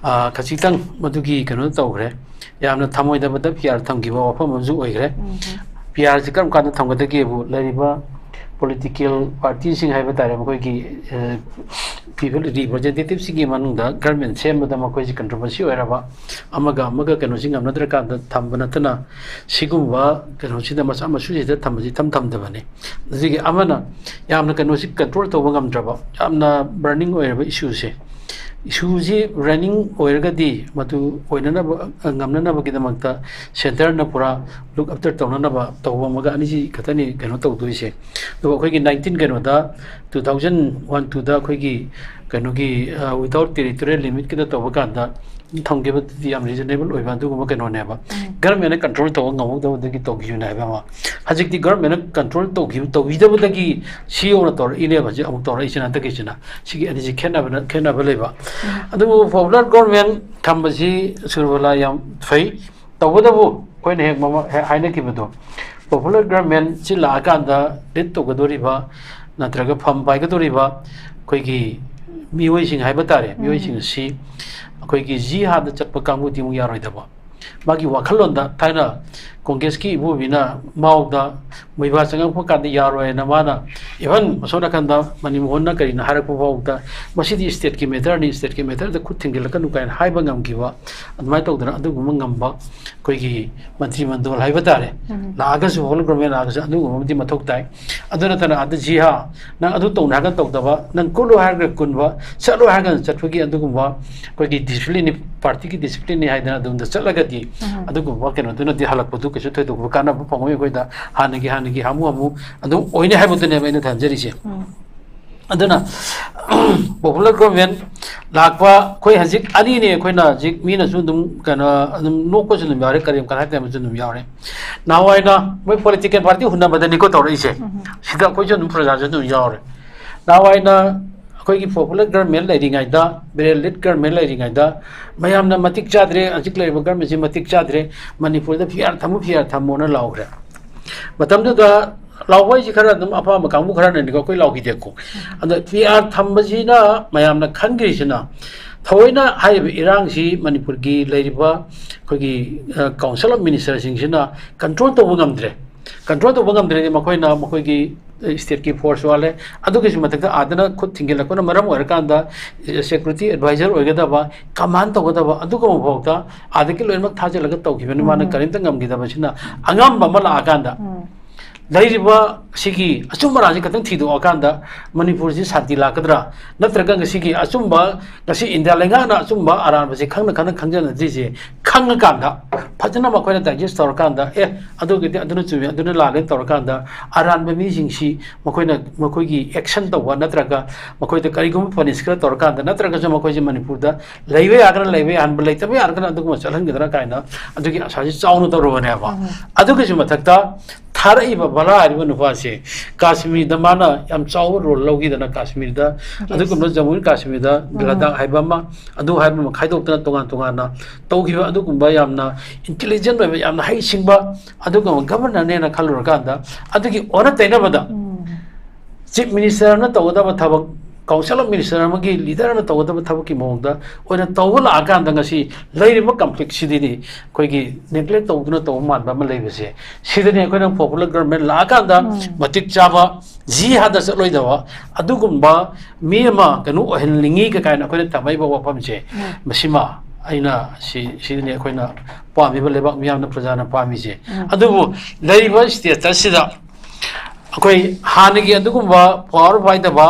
ꯑ, ꯈꯖꯤꯛꯇꯪ ꯃꯗꯨꯒꯤ ꯀꯩꯅꯣ ꯇꯧꯈ꯭ꯔꯦ, ꯌꯥꯝꯅ ꯊꯃꯣꯏꯗꯕꯗ ꯄꯤ ꯑꯥꯔ ꯊꯝꯈꯤꯕ ꯋꯥꯐꯝ ꯑꯃꯁꯨ ꯑꯣꯏꯈ꯭ꯔꯦ꯫ ꯄꯤ ꯑꯥꯔꯁꯤ ꯀꯔꯝ ꯀꯥꯟꯗ ꯊꯝꯒꯗꯒꯦꯕꯨ ꯂꯩꯔꯤꯕ ꯄꯣꯂꯤꯇꯤꯀꯦꯜ ꯄꯥꯔꯇꯤꯁꯤꯡ ꯍꯥꯏꯕ ꯇꯥꯔꯦ, ꯃꯈꯣꯏꯒꯤ, ꯑ, ꯄꯤꯕ ꯔꯤꯄ꯭ꯔꯖꯦꯟꯇꯦꯇꯤꯞꯁꯤꯡꯒꯤ ꯃꯅꯨꯡꯗ ꯒꯔꯃꯦꯟ ꯁꯦꯝꯕꯗ ꯃꯈꯣꯏꯁꯤ ꯀꯟꯇ꯭ꯔꯣꯚꯔꯁꯤ ꯑꯣꯏꯔꯕ, ꯑꯃꯒ ꯑꯃꯒ ꯀꯩꯅꯣꯁꯤ ꯉꯝꯅꯗ꯭ꯔꯀꯥꯟꯗ ꯊꯝꯕ ꯅꯠꯇꯅ ꯁꯤꯒꯨꯝꯕ ꯀꯩꯅꯣꯁꯤꯗ ꯃꯆꯥ ꯃꯁꯨꯁꯤꯗ ꯊꯝꯕꯁꯤ ꯏꯊꯝ ꯊꯝꯗꯕꯅꯤ꯫ ꯑꯗꯒꯤ ꯑꯃꯅ ꯌꯥꯝꯅ ꯀꯩꯅꯣꯁꯤ ꯀꯟꯇ꯭ꯔꯣꯜ ꯇꯧꯕ ꯉꯝꯗ꯭ꯔꯕ, ꯌꯥꯝꯅ ꯕꯔꯅꯤꯡ ꯑꯣꯏꯔꯕ ꯏꯁꯨꯁꯦ, ꯏꯁꯨꯁꯤ ꯔꯟꯅꯤꯡ ꯑꯣꯏꯔꯒꯗꯤ ꯃꯗꯨ ꯑꯣꯏꯅꯅꯕ, ꯉꯝꯅꯅꯕꯒꯤꯗꯃꯛꯇ ꯁꯦꯟꯇꯔꯅ ꯄꯨꯔꯥ ꯂꯨꯛ ꯑꯞꯇꯔ ꯇꯧꯅꯅꯕ ꯇꯧꯕ ꯑꯃꯒ ꯑꯅꯤꯁꯤ ꯈꯛꯇꯅꯤ ꯀꯩꯅꯣ ꯇꯧꯗꯣꯏꯁꯦ꯫ ꯑꯗꯨꯒ ꯑꯩꯈꯣꯏꯒꯤ ꯅꯥꯏꯟꯇꯤꯟ ꯀꯩꯅꯣꯗ, two thousand one twoꯗ ꯑꯩꯈꯣꯏꯒꯤ ꯀꯩꯅꯣꯒꯤ, ꯑ, without territorial limitꯀꯤꯗ ꯇꯧꯕ ꯀꯥꯟꯗ ꯊꯝꯈꯤꯕꯗꯨꯗꯤ ꯌꯥꯝ reasonable ꯑꯣꯏꯕ ꯑꯗꯨꯒꯨꯝꯕ ꯀꯩꯅꯣꯅꯦꯕ꯫ ꯒꯔꯃꯦꯟꯅ ꯀꯟꯇ꯭ꯔꯣꯜ ꯇꯧꯕ ꯉꯝꯍꯧꯗꯕꯗꯒꯤ ꯇꯧꯈꯤꯕꯅꯦ ꯍꯥꯏꯕ ꯑꯃ꯫ ꯍꯧꯖꯤꯛꯇꯤ ꯒꯔꯃꯦꯟꯅ ꯀꯟꯇ꯭ꯔꯣꯜ ꯇꯧꯈꯤꯕ, ꯇꯧꯕꯤꯗꯕꯗꯒꯤ ꯁꯤ ꯌꯧꯅ ꯇꯧꯔꯛꯏꯅꯦꯕ, ꯍꯧꯖꯤꯛ ꯑꯃꯨꯛ ꯇꯧꯔꯛꯏꯁꯤꯅ, ꯍꯟꯗꯛꯀꯤꯁꯤꯅ꯫ ꯁꯤꯒꯤ ꯑꯅꯤꯁꯤ ꯈꯦꯠꯅꯕꯅ, ꯈꯦꯠꯅꯕ ꯂꯩꯕ꯫ ꯑꯗꯨꯕꯨ ꯄꯣꯄꯨꯂꯔ ꯒꯣꯔꯃꯦꯟ ꯊꯝꯕꯁꯤ ꯁꯨꯔꯕꯂꯥ ꯌꯥꯝ ꯐꯩ꯫ ꯇꯧꯕꯇꯕꯨ ꯑꯩꯈꯣꯏꯅ ꯍꯦꯛ ꯃꯃ-, ꯍꯦꯛ ꯍꯥꯏꯅꯈꯤꯕꯗꯣ, ꯄꯣꯄꯨꯂꯔ ꯒꯔꯃꯦꯟꯁꯤ ꯂꯥꯛꯑꯀꯥꯟꯗ ꯂꯤꯠ ꯇꯧꯒꯗꯧꯔꯤꯕ ꯅꯠꯇ꯭ꯔꯒ ꯐꯝ ꯄꯥꯏꯒꯗꯧꯔꯤꯕ ꯑꯩꯈꯣꯏꯒꯤ ꯃꯤꯑꯣꯏꯁꯤꯡ ꯍꯥꯏꯕ ꯇꯥꯔꯦ, ꯃꯤꯑꯣꯏꯁꯤꯡ ꯑꯁꯤ ꯑꯩꯈꯣꯏꯒꯤ ꯖꯤꯍꯥꯗ ꯆꯠꯄ ꯀꯥꯡꯕꯨꯗꯤ ꯑꯃꯨꯛ ꯌꯥꯔꯣꯏꯗꯕ꯫ ꯃꯥꯒꯤ ꯋꯥꯈꯜꯂꯣꯟꯗ ꯊꯥꯏꯅ ꯀꯣꯡꯒ꯭ꯔꯦꯁꯀꯤ ꯏꯕꯣꯕꯤꯅ ꯃꯥꯎꯗ ꯃꯣꯏꯕꯥ ꯆꯪꯉꯛꯄ ꯀꯥꯟꯗ ꯌꯥꯔꯣꯏꯅ ꯃꯥꯅ, ꯏꯚꯟ ꯑꯁꯣꯝ ꯅꯥꯀꯟꯗ ꯃꯅꯤꯃꯣꯍꯟꯅ ꯀꯔꯤꯅ ꯍꯥꯏꯔꯛꯄ ꯐꯥꯎꯗ, "ꯃꯁꯤꯗꯤ ꯁ꯭ꯇꯦꯠꯀꯤ ꯃꯦꯇꯔꯅꯤ, ꯁ꯭ꯇꯦꯠꯀꯤ ꯃꯦꯇꯔꯗ ꯈꯨꯠ ꯊꯤꯡꯖꯤꯜꯂꯛꯀꯅꯨ" ꯀꯥꯏꯅ ꯍꯥꯏꯕ ꯉꯝꯈꯤꯕ, ꯑꯗꯨꯃꯥꯏꯅ ꯇꯧꯗꯅ ꯑꯗꯨꯒꯨꯝꯕ ꯉꯝꯕ ꯑꯩꯈꯣꯏꯒꯤ ꯃꯟꯇ꯭ꯔꯤ ꯃꯟꯗꯣꯜ ꯍꯥꯏꯕ ꯇꯥꯔꯦ, ꯎꯝ꯫ ꯂꯥꯛꯑꯒꯁꯨ, ꯍꯣꯜ ꯒꯣꯔꯃꯦꯟ ꯂꯥꯛꯑꯒꯁꯨ ꯑꯗꯨꯒꯨꯝꯕ ꯑꯃꯗꯤ ꯃꯊꯧ ꯇꯥꯏ꯫ ꯑꯗꯨ ꯅꯠꯇꯅ ꯑꯗ ꯖꯤ ꯍꯥ, ꯅꯪ ꯑꯗꯨ ꯇꯧꯅꯤ ꯍꯥꯏꯔꯒꯅ ꯇꯧꯗꯕ, ꯅꯪ ꯀꯨꯠꯂꯨ ꯍꯥꯏꯔꯒꯅ ꯀꯨꯟꯕ, ꯆꯠꯂꯨ ꯍꯥꯏꯔꯒꯅ ꯆꯠꯄꯒꯤ ꯑꯗꯨꯒꯨꯝꯕ ꯑꯩꯈꯣꯏꯒꯤ ꯗꯤꯁꯤꯄ꯭ꯂꯤꯟꯅꯤ, ꯄꯥꯔꯇꯤꯒꯤ ꯗꯤꯁꯤꯄ꯭ꯂꯤꯟꯅꯤ ꯍꯥꯏꯗꯅ ꯑꯗꯣꯝꯗ ꯆꯠꯂꯒꯗꯤ ꯎꯝ꯫ ꯑꯗꯨꯒꯨꯝꯕ ꯀꯩꯅꯣꯗꯨꯅꯗꯤ ꯍꯜꯂꯛꯄꯗꯨ ꯀꯩꯁꯨ ꯊꯣꯏꯗꯣꯛꯄ ꯀꯥꯟꯅꯕ ꯐꯪꯉꯣꯏ꯫ ꯑꯩꯈꯣꯏꯗ ꯍꯥꯟꯅꯒꯤ, ꯍꯥꯟꯅꯒꯤ ꯍꯥꯃꯨ ꯍꯥꯃꯨ ꯑꯗꯨꯝ ꯑꯣꯏꯅꯤ ꯍꯥꯏꯕꯗꯨꯅꯦꯕ ꯑꯩꯅ ꯊꯝꯖꯔꯤꯁꯦ꯫ ꯎꯝ꯫ ꯑꯗꯨꯅ ꯄꯣꯄꯨꯂꯔ ꯒꯣꯔꯃꯦꯟ ꯂꯥꯛꯄ ꯑꯩꯈꯣꯏ ꯍꯧꯖꯤꯛ ꯑꯅꯤꯅꯦ꯫ ꯑꯩꯈꯣꯏꯅ ꯍꯧꯖꯤꯛ ꯃꯤꯅꯁꯨ ꯑꯗꯨꯝ ꯀꯩꯅꯣ ꯑꯗꯨꯝ ꯅꯣꯛꯄꯁꯨ ꯑꯗꯨꯝ ꯌꯥꯎꯔꯦ, ꯀꯔꯤ ꯀꯔꯥꯏ ꯇꯧꯕꯁꯨ ꯑꯗꯨꯝ ꯌꯥꯎꯔꯦ꯫ ꯅꯍꯥꯟꯋꯥꯏꯅ ꯃꯣꯏ ꯄꯣꯂꯤꯇꯤꯀꯦꯜ ꯄꯥꯔꯇꯤ ꯍꯨꯟꯅꯕꯗꯅꯤꯀꯣ ꯇꯧꯔꯛꯏꯁꯦ꯫ ꯎꯝ꯫ ꯁꯤꯗ ꯑꯩꯈꯣꯏꯁꯨ ꯑꯗꯨꯝ ꯄ꯭ꯔꯖꯥꯁꯨ ꯑꯗꯨꯝ ꯌꯥꯎꯔꯦ꯫ ꯅꯍꯥꯟꯋꯥꯏꯅ ꯑꯩꯈꯣꯏꯒꯤ ꯄꯣꯄꯨꯂꯔ ꯒꯔꯃꯦꯟ ꯂꯩꯔꯤꯉꯩꯗ, ꯕꯦꯔꯦꯜ ꯂꯤꯠ ꯒꯔꯃꯦꯟ ꯂꯩꯔꯤꯉꯩꯗ ꯃꯌꯥꯝꯅ "ꯃꯇꯤꯛ ꯆꯥꯗ꯭ꯔꯦ, ꯍꯧꯖꯤꯛ ꯂꯩꯔꯤꯕ ꯒꯔꯃꯦꯟꯁꯤ ꯃꯇꯤꯛ ꯆꯥꯗ꯭ꯔꯦ, ꯃꯅꯤꯄꯨꯔꯗ ꯐꯤ ꯑꯥꯔ ꯊꯝꯃꯨ, ꯐꯤ ꯑꯥꯔ ꯊꯝꯃꯣꯅ" ꯂꯥꯎꯈ꯭ꯔꯦ꯫ ꯃꯇꯝꯗꯨꯗ ꯂꯥꯎꯕ ꯍꯥꯏꯁꯤ ꯈꯔ ꯑꯗꯨꯝ ꯑꯄꯥꯝꯕ ꯀꯥꯡꯕꯨ ꯈꯔꯅꯅꯤꯀꯣ, ꯑꯩꯈꯣꯏ ꯂꯥꯎꯈꯤꯗꯦꯀꯣ꯫ ꯑꯗ ꯐꯤ ꯑꯥꯔ ꯊꯝꯕꯁꯤꯅ ꯃꯌꯥꯝꯅ ꯈꯟꯈ꯭ꯔꯤꯁꯤꯅ ꯊꯑꯣꯏꯅ ꯍꯥꯏꯔꯤꯕ ꯏꯔꯥꯡꯁꯤ ꯃꯅꯤꯄꯨꯔꯒꯤ ꯂꯩꯔꯤꯕ ꯑꯩꯈꯣꯏꯒꯤ, ꯑ, ꯀꯥꯎꯟꯁꯤꯜ ꯑꯣꯐ ꯃꯤꯅꯤꯁꯇꯔꯁꯤꯡꯁꯤꯅ ꯀꯟꯇ꯭ꯔꯣꯜ ꯇꯧꯕ ꯉꯝꯗ꯭ꯔꯦ꯫ ꯀꯟꯇ꯭ꯔꯣꯜ ꯇꯧꯕ ꯉꯝꯗ꯭ꯔꯗꯤ ꯃꯈꯣꯏꯅ ꯃꯈꯣꯏꯒꯤ ꯁ꯭ꯇꯦꯠꯀꯤ ꯐꯣꯔꯁ ꯋꯥꯠꯂꯦ꯫ ꯑꯗꯨꯒꯤꯁꯨ ꯃꯊꯛꯇ ꯑꯥꯗꯅ ꯈꯨꯠ ꯊꯤꯡꯖꯤꯜꯂꯛꯄꯅ ꯃꯔꯝ ꯑꯣꯏꯔꯀꯥꯟꯗ ꯁꯦꯀ꯭ꯌꯨꯔꯤꯇꯤ ꯑꯦꯗꯚꯥꯏꯖꯔ ꯑꯣꯏꯒꯗꯕ, ꯀꯃꯥꯟ ꯇꯧꯒꯗꯕ ꯑꯗꯨꯒꯨꯝꯕ ꯐꯥꯎꯗ ꯑꯥꯗꯒꯤ ꯂꯣꯏꯅꯃꯛ ꯊꯥꯖꯤꯜꯂꯒ ꯇꯧꯈꯤꯕꯅꯤ꯫ ꯃꯥꯅ ꯎꯝ꯫ ꯀꯔꯤꯝꯇ ꯉꯝꯈꯤꯗꯕꯁꯤꯅ ꯑꯉꯝꯕ ꯑꯃ ꯂꯥꯛꯑꯀꯥꯟꯗ ꯎꯝ꯫ ꯂꯩꯔꯤꯕ ꯁꯤꯒꯤ ꯑꯆꯨꯝ ꯑꯔꯥꯟꯁꯤ ꯈꯛꯇꯪ ꯊꯤꯗꯣꯛꯑꯀꯥꯟꯗ ꯃꯅꯤꯄꯨꯔꯁꯤ ꯁꯥꯟꯇꯤ ꯂꯥꯛꯀꯗ꯭ꯔꯥ? ꯅꯠꯇ꯭ꯔꯒ ꯉꯁꯤꯒꯤ ꯑꯆꯨꯝꯕ, ꯉꯁꯤ ꯏꯟꯗꯤꯌꯥ ꯂꯩꯉꯥꯛꯅ ꯑꯆꯨꯝꯕ ꯑꯔꯥꯟꯕꯁꯤ ꯈꯪꯅ ꯈꯪꯅ ꯈꯪꯖꯅꯗ꯭ꯔꯤꯁꯦ ꯈꯪꯉꯀꯥꯟꯗ ꯐꯖꯅ ꯃꯈꯣꯏꯅ ꯗꯥꯏꯖꯦꯁ ꯇꯧꯔꯀꯥꯟꯗ, "ꯑꯦ, ꯑꯗꯨꯒꯤꯗꯤ ꯑꯗꯨꯅ ꯆꯨꯝꯃꯤ, ꯑꯗꯨꯅ ꯂꯥꯜꯂꯦ" ꯇꯧꯔꯀꯥꯟꯗ ꯑꯔꯥꯟꯕ ꯃꯤꯁꯤꯡꯁꯤ ꯃꯈꯣꯏꯅ, ꯃꯈꯣꯏꯒꯤ ꯑꯦꯛꯁꯟ ꯇꯧꯕ ꯅꯠꯇ꯭ꯔꯒ ꯃꯈꯣꯏꯗ ꯀꯔꯤꯒꯨꯝꯕ ꯄꯅꯤꯁ ꯈꯔ ꯇꯧꯔꯀꯥꯟꯗ, ꯅꯠꯇ꯭ꯔꯒꯁꯨ ꯃꯈꯣꯏꯁꯦ ꯃꯅꯤꯄꯨꯔꯗ ꯂꯩꯕ ꯌꯥꯒꯅ ꯂꯩꯕ ꯌꯥꯍꯟꯕ, ꯂꯩꯇꯕ ꯌꯥꯔꯒꯅ ꯑꯗꯨꯒꯨꯝꯕ ꯆꯠꯍꯟꯒꯗ꯭ꯔꯥ ꯀꯥꯏꯅ ꯑꯗꯨꯒꯤ ꯑꯁꯥꯁꯤ ꯆꯥꯎꯅ ꯇꯧꯔꯨꯕꯅꯦꯕ꯫ ꯎꯝ꯫ ꯑꯗꯨꯒꯤꯁꯨ ꯃꯊꯛꯇ ꯊꯥꯔꯛꯏꯕ ꯕꯂꯥ ꯍꯥꯏꯔꯤꯕ ꯅꯨꯄꯥꯁꯦ ꯀꯥꯁꯃꯤꯔꯗ ꯃꯥꯅ ꯌꯥꯝ ꯆꯥꯎꯕ ꯔꯣꯜ ꯂꯧꯈꯤꯗꯅ, ꯀꯥꯁꯃꯤꯔꯗ, ꯑꯗꯨꯒꯨꯝꯕ ꯖꯃꯨ ꯑꯦꯟ ꯀꯥꯁꯃꯤꯔꯗ, ꯎꯝ꯫ ꯂꯗꯥꯛ ꯍꯥꯏꯕ ꯑꯃ, ꯑꯗꯨ ꯍꯥꯏꯕ ꯑꯃ ꯈꯥꯏꯗꯣꯛꯇꯅ ꯇꯣꯉꯥꯟ ꯇꯣꯉꯥꯟꯅ ꯇꯧꯈꯤꯕ, ꯑꯗꯨꯒꯨꯝꯕ ꯌꯥꯝꯅ ꯏꯟꯇꯦꯂꯤꯖꯦꯟ ꯑꯣꯏꯕ, ꯌꯥꯝꯅ ꯍꯩꯁꯤꯡꯕ ꯑꯗꯨꯒꯨꯝꯕ ꯒꯕꯔꯅꯔꯅꯦꯅ ꯈꯜꯂꯨꯔꯀꯥꯟꯗ, ꯑꯗꯨꯒꯤ ꯑꯣꯟꯅ ꯇꯩꯅꯕꯗ, ꯎꯝ꯫ ꯆꯤꯐ ꯃꯤꯅꯤꯁꯇꯔ ꯑꯃꯅ ꯇꯧꯒꯗꯕ ꯊꯕꯛ, ꯀꯥꯎꯟꯁꯤꯜ ꯑꯣꯐ ꯃꯤꯅꯤꯁꯇꯔ ꯑꯃꯒꯤ ꯂꯤꯗꯔ ꯑꯃꯅ ꯇꯧꯒꯗꯕ ꯊꯕꯛꯀꯤ ꯃꯑꯣꯡꯗ ꯑꯣꯏꯅ ꯇꯧꯕ ꯂꯥꯛꯑꯀꯥꯟꯗ, ꯉꯁꯤ ꯂꯩꯔꯤꯕ ꯀꯟꯐ꯭ꯂꯤꯛꯁꯤꯗꯤꯅꯤ ꯑꯩꯈꯣꯏꯒꯤ ꯅꯦꯒ꯭ꯂꯦꯛ ꯇꯧꯗꯨꯅ ꯇꯧꯕ ꯃꯥꯟꯕ ꯑꯃ ꯂꯩꯕꯁꯦ꯫ ꯁꯤꯗꯅꯤ ꯑꯩꯈꯣꯏꯅ ꯄꯣꯄꯨꯂꯔ ꯒꯕꯔꯃꯦꯟ ꯂꯥꯛꯑꯀꯥꯟꯗ ꯎꯝ꯫ ꯃꯇꯤꯛ ꯆꯥꯕ, ꯖꯤꯍꯥꯗ ꯆꯠꯂꯣꯏꯗꯕ ꯑꯗꯨꯒꯨꯝꯕ ꯃꯤ ꯑꯃ ꯀꯩꯅꯣ ꯑꯣꯏꯍꯟꯅꯤꯡꯉꯤ ꯀ-, ꯀꯥꯏꯅ ꯑꯩꯈꯣꯏꯅ ꯊꯝꯃꯛꯏꯕ ꯋꯥꯐꯝꯁꯦ, ꯎꯝ꯫ ꯃꯁꯤꯃ ꯑꯩꯅ ꯁꯤ-, ꯁꯤꯗꯅꯤ ꯑꯩꯈꯣꯏꯅ ꯄꯥꯝꯃꯤꯕ, ꯂꯩꯕꯥꯛ ꯃꯤꯌꯥꯝꯅ, ꯄ꯭ꯔꯖꯥꯅ ꯄꯥꯝꯃꯤꯁꯦ꯫ ꯎꯝ꯫ ꯑꯗꯨꯕꯨ ꯂꯩꯔꯤꯕ ꯁ꯭ꯇꯦꯇꯁꯁꯤꯗ ꯑꯩꯈꯣꯏ ꯍꯥꯟꯅꯒꯤ ꯑꯗꯨꯒꯨꯝꯕ ꯄꯋꯥꯔ ꯄꯥꯏꯗꯕ,